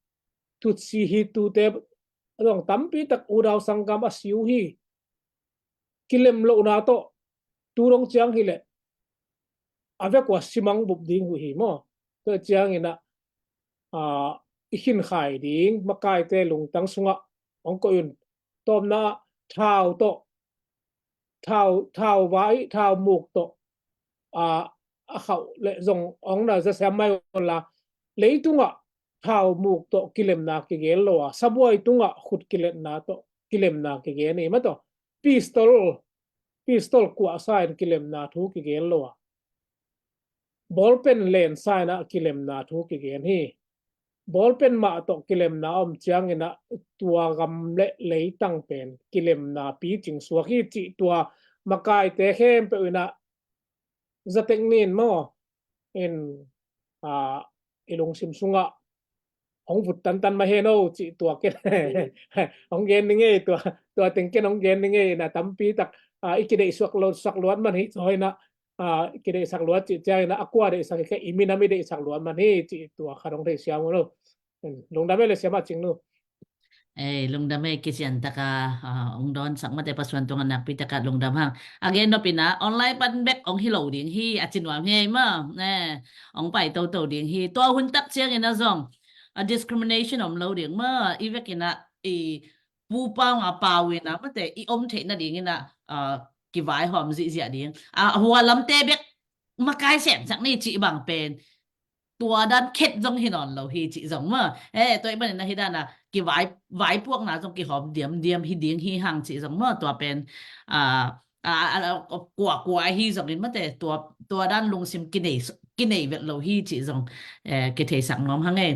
Tutsi Hutu te zong tampi tak U Daw sanggam a si uh hi. Kilem lohna tawh tu dong ciang hileh a vek uh a simang bup ding uh hi maw? Tua ciangin ah, aa, i khinkhai ding makaite lungtang sungah hong koih un. Tawpna ah thau tawh, thau, thau vai, thau muk tawh, aa, a khauh leh zong hong na zasiam mai unla, leitungah thau muk tawh kilemna kigen lo a, sabuai tungah khut kilemna tawh kilemna kigen hi mah tawh. Pistol, pistol kuahsa in kilemna thu kigen lo a, bawlpen lensa in ah kilemna thu kigen hi. Bawlpen mah tawh kilemna om ciangin ah tua gam le leitang pen kilemna picing suak hi cih tua makaite khempeuh in ah zatek nin maw, in, aa, i lungsim sungah hong vut tantan mah hen o cih tua ken hong gen ni ngei, tua, tua teng ken hong gen ni ngei. Na tampi tak, aa, i kideihsak lo, sak luat man hi zaw in ah, aa, i kideihsak luat cih ciangin ah a kua deihsak hi kei, i minam i deihsak luat man hi cih tua khat hong theisiam uh lo. Lungdam ei le siamah Cingnu. Ei, lungdam ei, kician taka, ah, hong dawnsak mate, Pasuan tungah nakpi taka lungdam hang. A gen nop in ah online pan bek hong hi lo ding hi, a ci nuam hi ei maw. Eh, hong pai toto ding hi. Tua hun tak ciangin ah zong a discrimination om lo ding maw. I vek in ah i pu pau nga pau in ah mate, i om theih nading in ah, ah, kivaihawm zihziah ding. Ah, hua lamte bek makai semsak ni cih bang pen tua dan khet zong hi nawn lo hi cih zong maw. Eh, tua ahih manin ah hih dan a kivai, vaipuakna zong kihawm diamdiam hi ding hi hang cih zong maw. Tua pen, ah, ah, ah, ah, kua, kua ahi zongin mate, tua, tua dan lungsim kinei, kinei vet lo hi cih zong, eh, kitheisak nuam hang ei.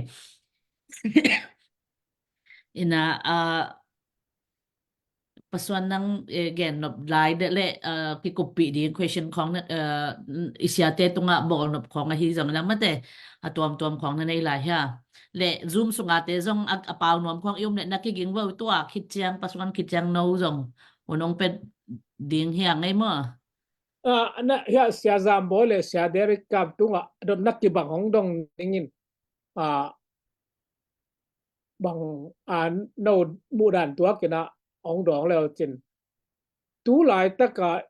In ah, ah, Pasuan nang, eh, gen nop lai deuh le, eh, kikuppih ding question khawng na, eh, i siate tungah bawl nop khawng ahi zongin ah mate, a tuamtuam khawng na nei lai hia. Le Zoom sunga te zong a, a pau nuam khawng i om le na kiging vo, tua khit ciang, Pasuan khit ciang no zong hun hong pia ding hi a ngei maw. Ah, na, hia Sia Zam Bawi le Sia Derek Kam tungah dotna kibang hong dong ning in. Ah, bang, a, no muhdan tuak in ah hong dawng le uh cin. Tu laitak a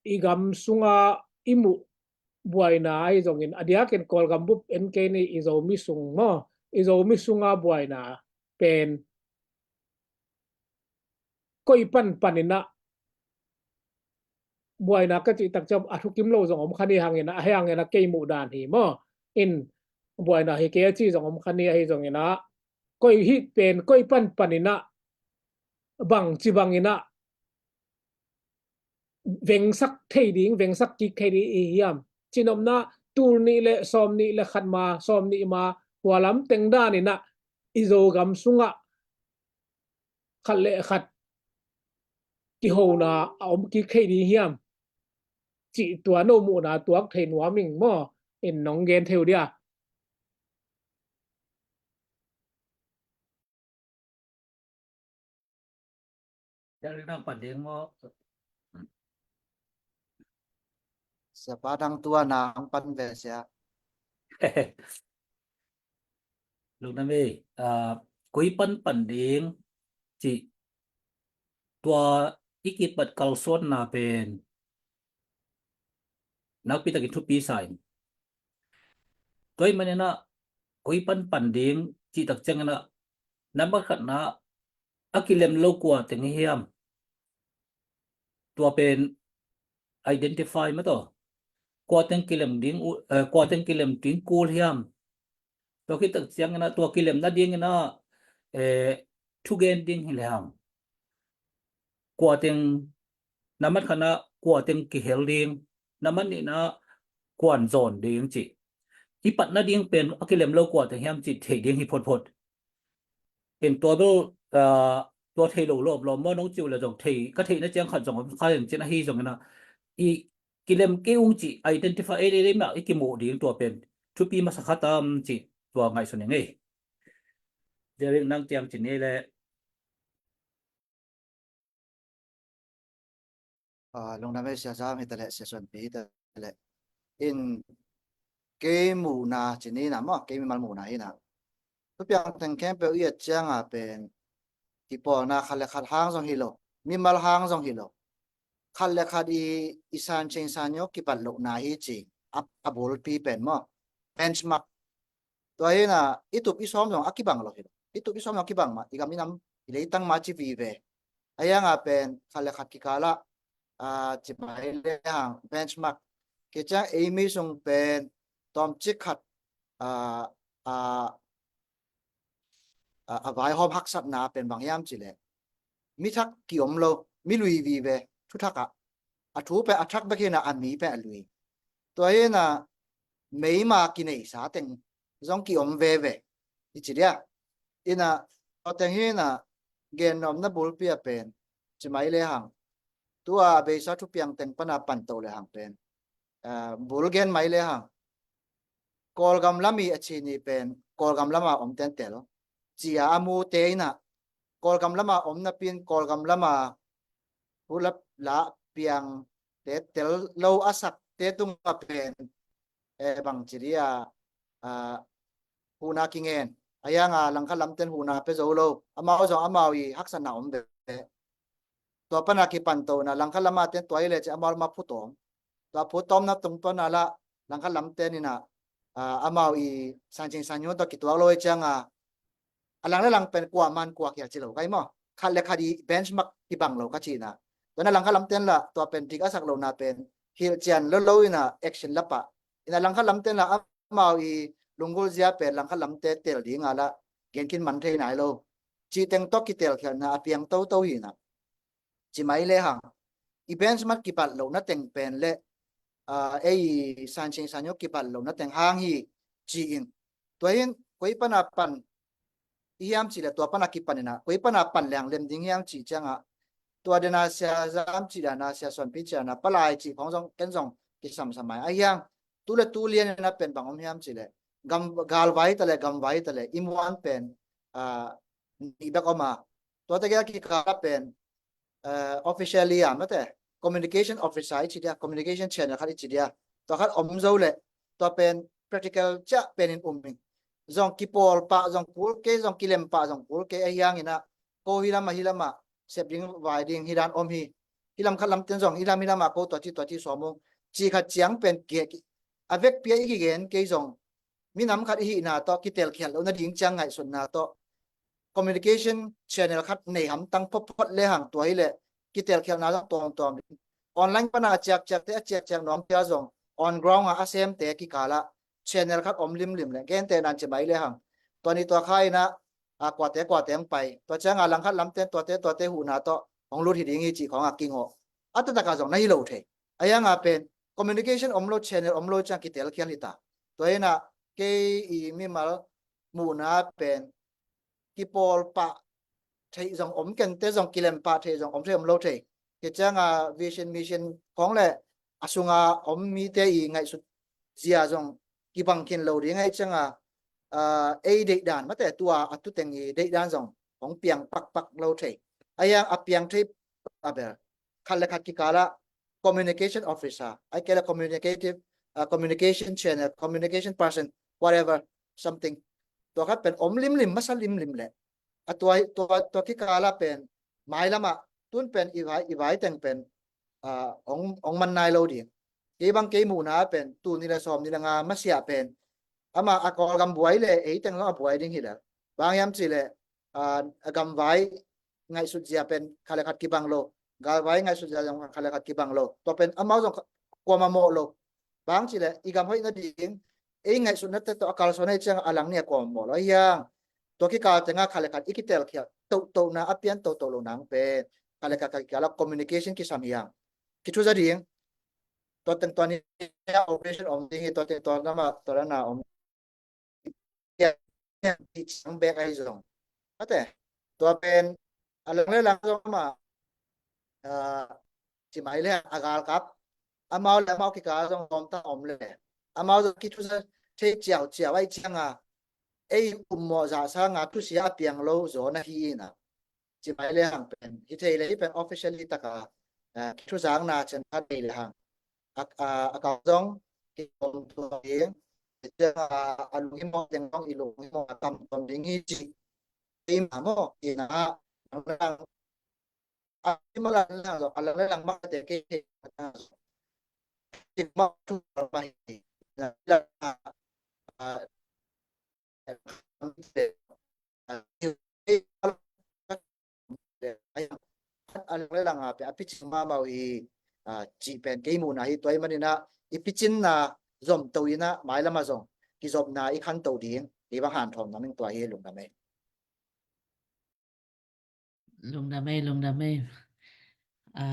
i gam sunga i muh buaina ahi zongin, a diakin Kawlgam bup en kei ni, i Zomi sung maw, i Zomi sunga buaina pen koi panpan in ah buaina ka cih tak ciang a thukim lo zong om kha ni hang in ah, ahi hang in ah kei muhdan hi maw. In buaina hi kei a ci zong om kha ni, ahi zongin ah koi hih pen koi panpan in ah bang ci bangin ah vengsak thei ding, vengsak kik thei ding i hiam? Cinopna tul nih le sawm nih le khat ma, sawm nih ma, hua lam teng dan in ah i Zogam sungah khat le khat kihona a om kik thei ding hiam? Cih tua no muhna tuak thei nuam ing maw? In nong gen thei uh dia. Siapa dang tua nang pan ve sia. Lungdam ei, ah, koi panpan ding cih tua i kipat kalsuanna pen nakpi takin thupi sa ing. Tua ahih manin ah koi panpan ding cih tak ciangin ah nambat khatna a kilem lo kua teng hi hiam? Tua pen identify mah tawh. Kua teng kilem ding uh, eh, kua teng kilem ding kul hiam? Tua khit tak ciangin ah tua kilemna dingin ah, eh, thugen ding hi lehang kua teng, nambat khatna kua teng kihel ding, nambat nihna kuan zawn ding cih. I patna ding pen a kilem lo kua teng hiam cih theih ding hi photphot. In tua bel, ah, tua thei lo lawp lawm maw, nong cih uh le zong thei, ka theihna ciang khat zong om kha in cin ahi zongin ah i kilem kei ung cih identify ei dei mah i kimuh ding tua pen thupi masa khat am cih tua ngaihsun ing ei. Derek nang tiang ci ni le. Ah, lungdam ei Sia Zam hi ta leh, Sia Suanpi hi ta leh. In kei muhna ci ni na maw, kei mimal muhna hi na. Thupiang teng khempeuh i et cianga pen kipawlna khat le khat hang zong hi lo, mimal hang zong hi lo. Khat le khat i, i san cing san nyo kipat lohna hi ci, a, a bulpi pen maw. Benchmark. Tua hi na, i tup i sawm zong a kibang lo hi lo. I tup i sawm zong a kibang mah, i gam i nam, i leitang mah ci vive. A hianga pen khat le khat kikala, ah, ci mai le hang benchmark. Kei ciang ei mi sung pen tawmcik khat, ah, ah, ah, a vaihawm haksatna pen bang hiam ci le, mi thak kiom lo, mi lui vive, thu thak ah. A thu pen a thak bek hi na, a mi pen a lui. Tua hi na, meima kineisa teng zong kiom veve i ci dia. Ina, tua teng hi na, gen nopna bulpi a pen ci mai le hang, tua a beisa thupiang teng pana panto le hang pen, ah, bul gen mai le hang, Kawlgam lami a ci ni pen Kawlgam lama om ten tel, cia a mu te ina, Kawlgam lama om napi in Kawlgam lama hulap la piang te tel lo a sak te tunga pen, eh, bang ci dia, ah, huhna kingen. A hianga langkhat lamten huhna pe zo lo. Amau zong amau i haksatna om ve. Tua pana kipantona langkhat lama ten tua hi le ci amau lama phutawm. Tua phutawmna tung pana la langkhat lamten ina, ah, amau i sancing sanyo tua kituak lo i cianga, a lang le lang pen kua man kua khial ci lo kai maw. Khat le khat i benchmark kibang lo ka cina. Tua na langkhat lamten la tua pen dik a sak lo na pen hilh cian lo lo ina action lapa. Ina langkhat lamten la amau i lunggulh zia pen langkhat lamte tel dinga la genkin man thei nai lo. Cih teng tawh kitelkhialhna a piang toto hi na. Ci mai le hang. I benchmark kipat lo na teng pen le, ah, ei sancing sanyo kipat lo na teng hang hi ci in. Tua hin koi pana pan i hiam ci le tua pana kipan ina, koi pana pan leng lem ding hiam ci cianga, tua dena Sia Zam ci dana, Sia Suanpi ci dana, palai ci khong zong ken zong kisamsam mai. A hiang, tu le tu lian ina pen bang om hiam ci le, gam, galvai ta le, gamvai ta le, i muan pen, ah, nih bek om a. Tua te kia kikala pen, eh, officially a mate, communication officer i ci dia, communication channel khat i ci dia. Tua khat om zo le, tua pen practical ciah pen in um in. Zong kipawl pah zong kul kei, zong kilem pah zong kul kei, a hiang ina, ko hi lama, hi lama, sep ding, vai ding, hi dan om hi. Hi lam khat lamten zong, hi lam, hi lama, ko tua ci, tua ci sawm ung. Ci khat ciang pen, a vekpi a i kigen kei zong, minam khat i hihna tawh, kitelkhialh lo nading ciang ngaihsutna tawh, communication channel khat nei hamtang photphot le hang tua hi le kitelkhialhna zong tuamtuam ding. Online pana a ciakciakte a ciakciak nuamte a zong on ground a a semte kikala channel khat om limlim le gente nan ci mai le hang. Tua ni tua kha ina a kuate kuate ang pai. Tua cianga langkhat lamten tuate tuate huhna tawh hong lut hi ding hi cih khawng a kingawh. A taktak a zong na hi lo thei. A hianga pen communication om lo channel om lo ciang kitelkhial hi ta. Tua ina kei i mimal muhna pen kipawl pah theih zong om kente zong kilem pah theih zong om thei om lo thei. Kei cianga vision mission khawng le a sunga om mite i ngaihsut zia zong kibang khin lo ding ahi cianga, ah, ei deihdan mate tua a tuteng i deihdan zong hong piang pakpak lo thei. A hiang a piang thei a bel khat le khat kikala communication officer, ai kei le communicative, ah, communication channel, communication person, whatever, something. Tua khat pen om limlim, masa limlim le. A tua, tua, tua kikala pen, mai lama, tun pen i vai, i vai teng pen, ah, ong, ong man nai lo ding. Kei bang kei muhna pen, tu ni le sawm ni le nga masiah pen. Ama a Kawlgam buai le, ei teng zong a buai ding hi le. Bang hiam ci le, ah, a gamvai ngaihsut zia pen khat le khat kibang lo. Galvai ngaihsut zia zong khat le khat kibang lo. Tua pen amau zong kuama mawh lo. Bang ci le i gam hoih nading ei ngaihsutna te tawh a kalsuan ahi ciang a lang ni a kuama mawh lo. A hiang tua kikal tenga khat le khat i kitelkhial tohtohna a pian tohtoh lo nang pen khat le khat kikala communication kisam hiang. Kithu za ding. Tua teng tua ni a operation om ding hi, tua teng tua nama tua dana om ciang bek ahi zong. Ate, tua pen a lang le lang zong ama, ah, ci mai le a galkap amau le amau kikal zong lawmta om le amau zong kithusa thei ciauciau ahih cianga ei ummawh zah sanga thusia a piang lo zaw na hi ina. Ci mai le hang pen hi thei le hi pen officially taka, eh, kithuzakna ciang khat nei le hang a, a, a kau zong kikawm tuam ding, a, a lunghimawh ding zong i lunghimawh a tam tuam ding hi ci. Keima maw ina a, a, a, a lang le lang zong a lang le lang mah te kei kei mah thu mah hi. A, a, a lang le langa pe a picing mahmah uh hi, a, cih pen kei muhna hi. Tua ahih maninah i picinna zomto inah mailamah zong kizopna i khanto ding i bang hanthawm nam in tua hi. Lungdam ei. Lungdam ei, lungdam ei. A,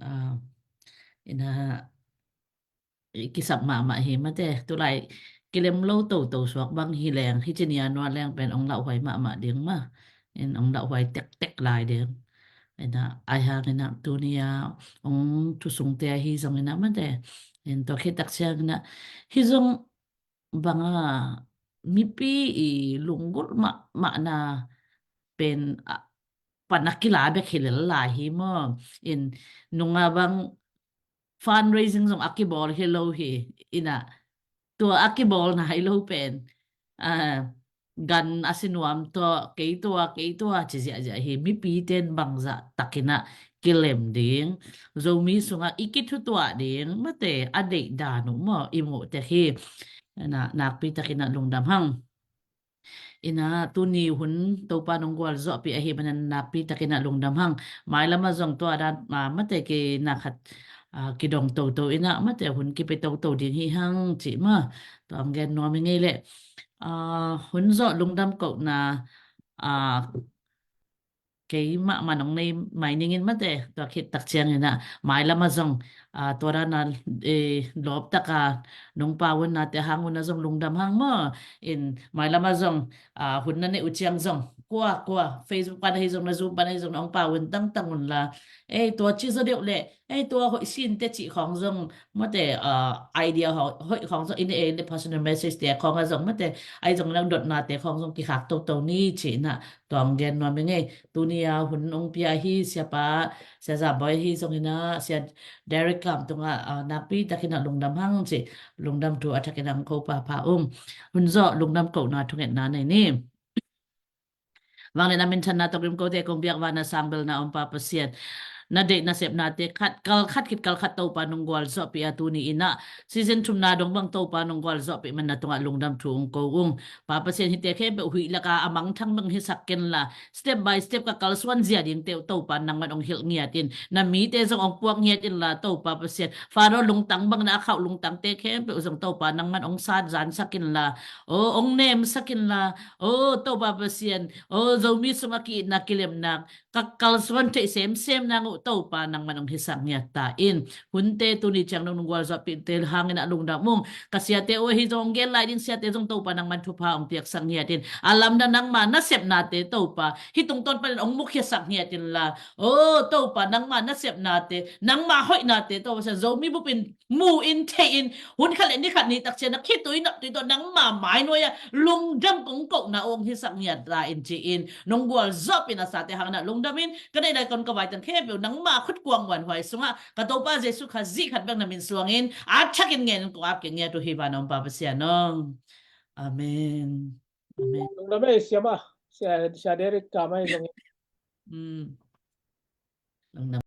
a, ina i kisap mahmah hi mate. Tulai kilem lo toto suak bang hi leng hi ci nia nuat leng pen ong lauhuai mahmah ding mah. In ong lauhuai tektek lai ding. Ina ai hang ina tunia ong thusungte hi zong ina mate. In tua khit tak ciang ina hi zong banga mipi i lunggulh mahmahna pen a, pan a kila bek hi lel lai hi maw. In nunga bang fundraising zong a kibawl hi lo hi. Ina tua a kibawlna hi lo pen a, gan a si nuam tawh kei tua kei tua ci ziahziah hi. Mipite in bangzah takinah kilem ding, Zomi sungah i kithutuah ding mate a deih dan uh maw i muh tek hi. Ina nakpi takinah lungdam hang. Ina tuni hun Topa nong gualzawhpih ahi manin nakpi takinah lungdam hang. Mailamah zong tua dan, a, mate kei na khat, a, kidong toto inah mate hun kipe toto ding hi hang cih mah tua ang gen nuam i ngei leh. A, hun zawh lungdam kohna, a, keimah man ong nei mai ningin mate tua khit tak ciangin ah mailamah zong, a, tua dana, e, lawptaka nong pau unnate hang unah zong lungdam hang maw. In mailamah zong, a, hun na neih uh ciang zong kua kua Facebook pan ahi zong na Zoom pan ahi zong na ong pau un tangtang unla, ei tua ci zaw deuh leh ei tua hoih sinte cih khawng zong mate, a, idea hoih khawng zong ina ei le personal message te khawng a zong mate ai zong na dotnate khawng zong kikhak toto ni cihna tua ang gen nuam i ngei. Tunia hun ong pia hi siapa, sia Zam Bawi hi zongina sia Derek Kam tunga, a, nakpi takinah lungdam hang cih lungdam thu a thakinah ang ko papa um. Hun zawh lungdam kohna thungetna nei ni. Vangliatna minthanna tawh gimkote kong biak vana sangbelna om Pa Pasian. Na deih nasepnate khat kal khat khit kal khat Topa nong gualzawhpih a tuni inah season thumna dong bang Topa nong gualzawhpih man na tungah lungdam thu ong ko ung. Pa Pasian hite khempeuh huih laka a mangthang bang hisak kenla step by step ka kalsuan zia ding teuh Topa nangman ong hilh ngiat in na mite zong ong puak ngiat inla Topa Pasian Faro lungtang bang na a khauh lungtangte khempeuh zong Topa nangman ong sat zansak inla aw ong nemsak inla aw Topa Pasian aw Zomi sung a ki-itna kilemna ka kalsuan theih semsem nang uh Topa nangman ong hisak ngiat ta in. Hunte tuni ciang nong nung gualzawhpihte hangin a lungdam ung. Ka siate uh ahi zong ong gen lai ding siate zong Topa nangman thupha ong piaksak ngiat in. A lamdang nangma nasepnate Topa hih tungtawn panin ong mukhiasak ngiat inla aw Topa nangma nasepnate nangma hoihnate Topa Pasian Zomi bupin mu in theih in hun khat le ni khat ni takciang na khitui naptui tawh nangma mainuai ah lungdam kong kohna ong hisak ngiat ta in ci-in nong gualzawhpih nasate hangin a lungdam in ka deih nai kon ka vaitang khempeuh nangma khutkuang wanhuai sungah ka Topa Jesu Khazih khat bek na min suangin a thakin ngen in kong ap kik ngiat uh hi vana om Pa Pasian aw. Amen. Amen. Lungdam ei siama sia, sia Derek Kam ahi zongin. Mm. Lungdam.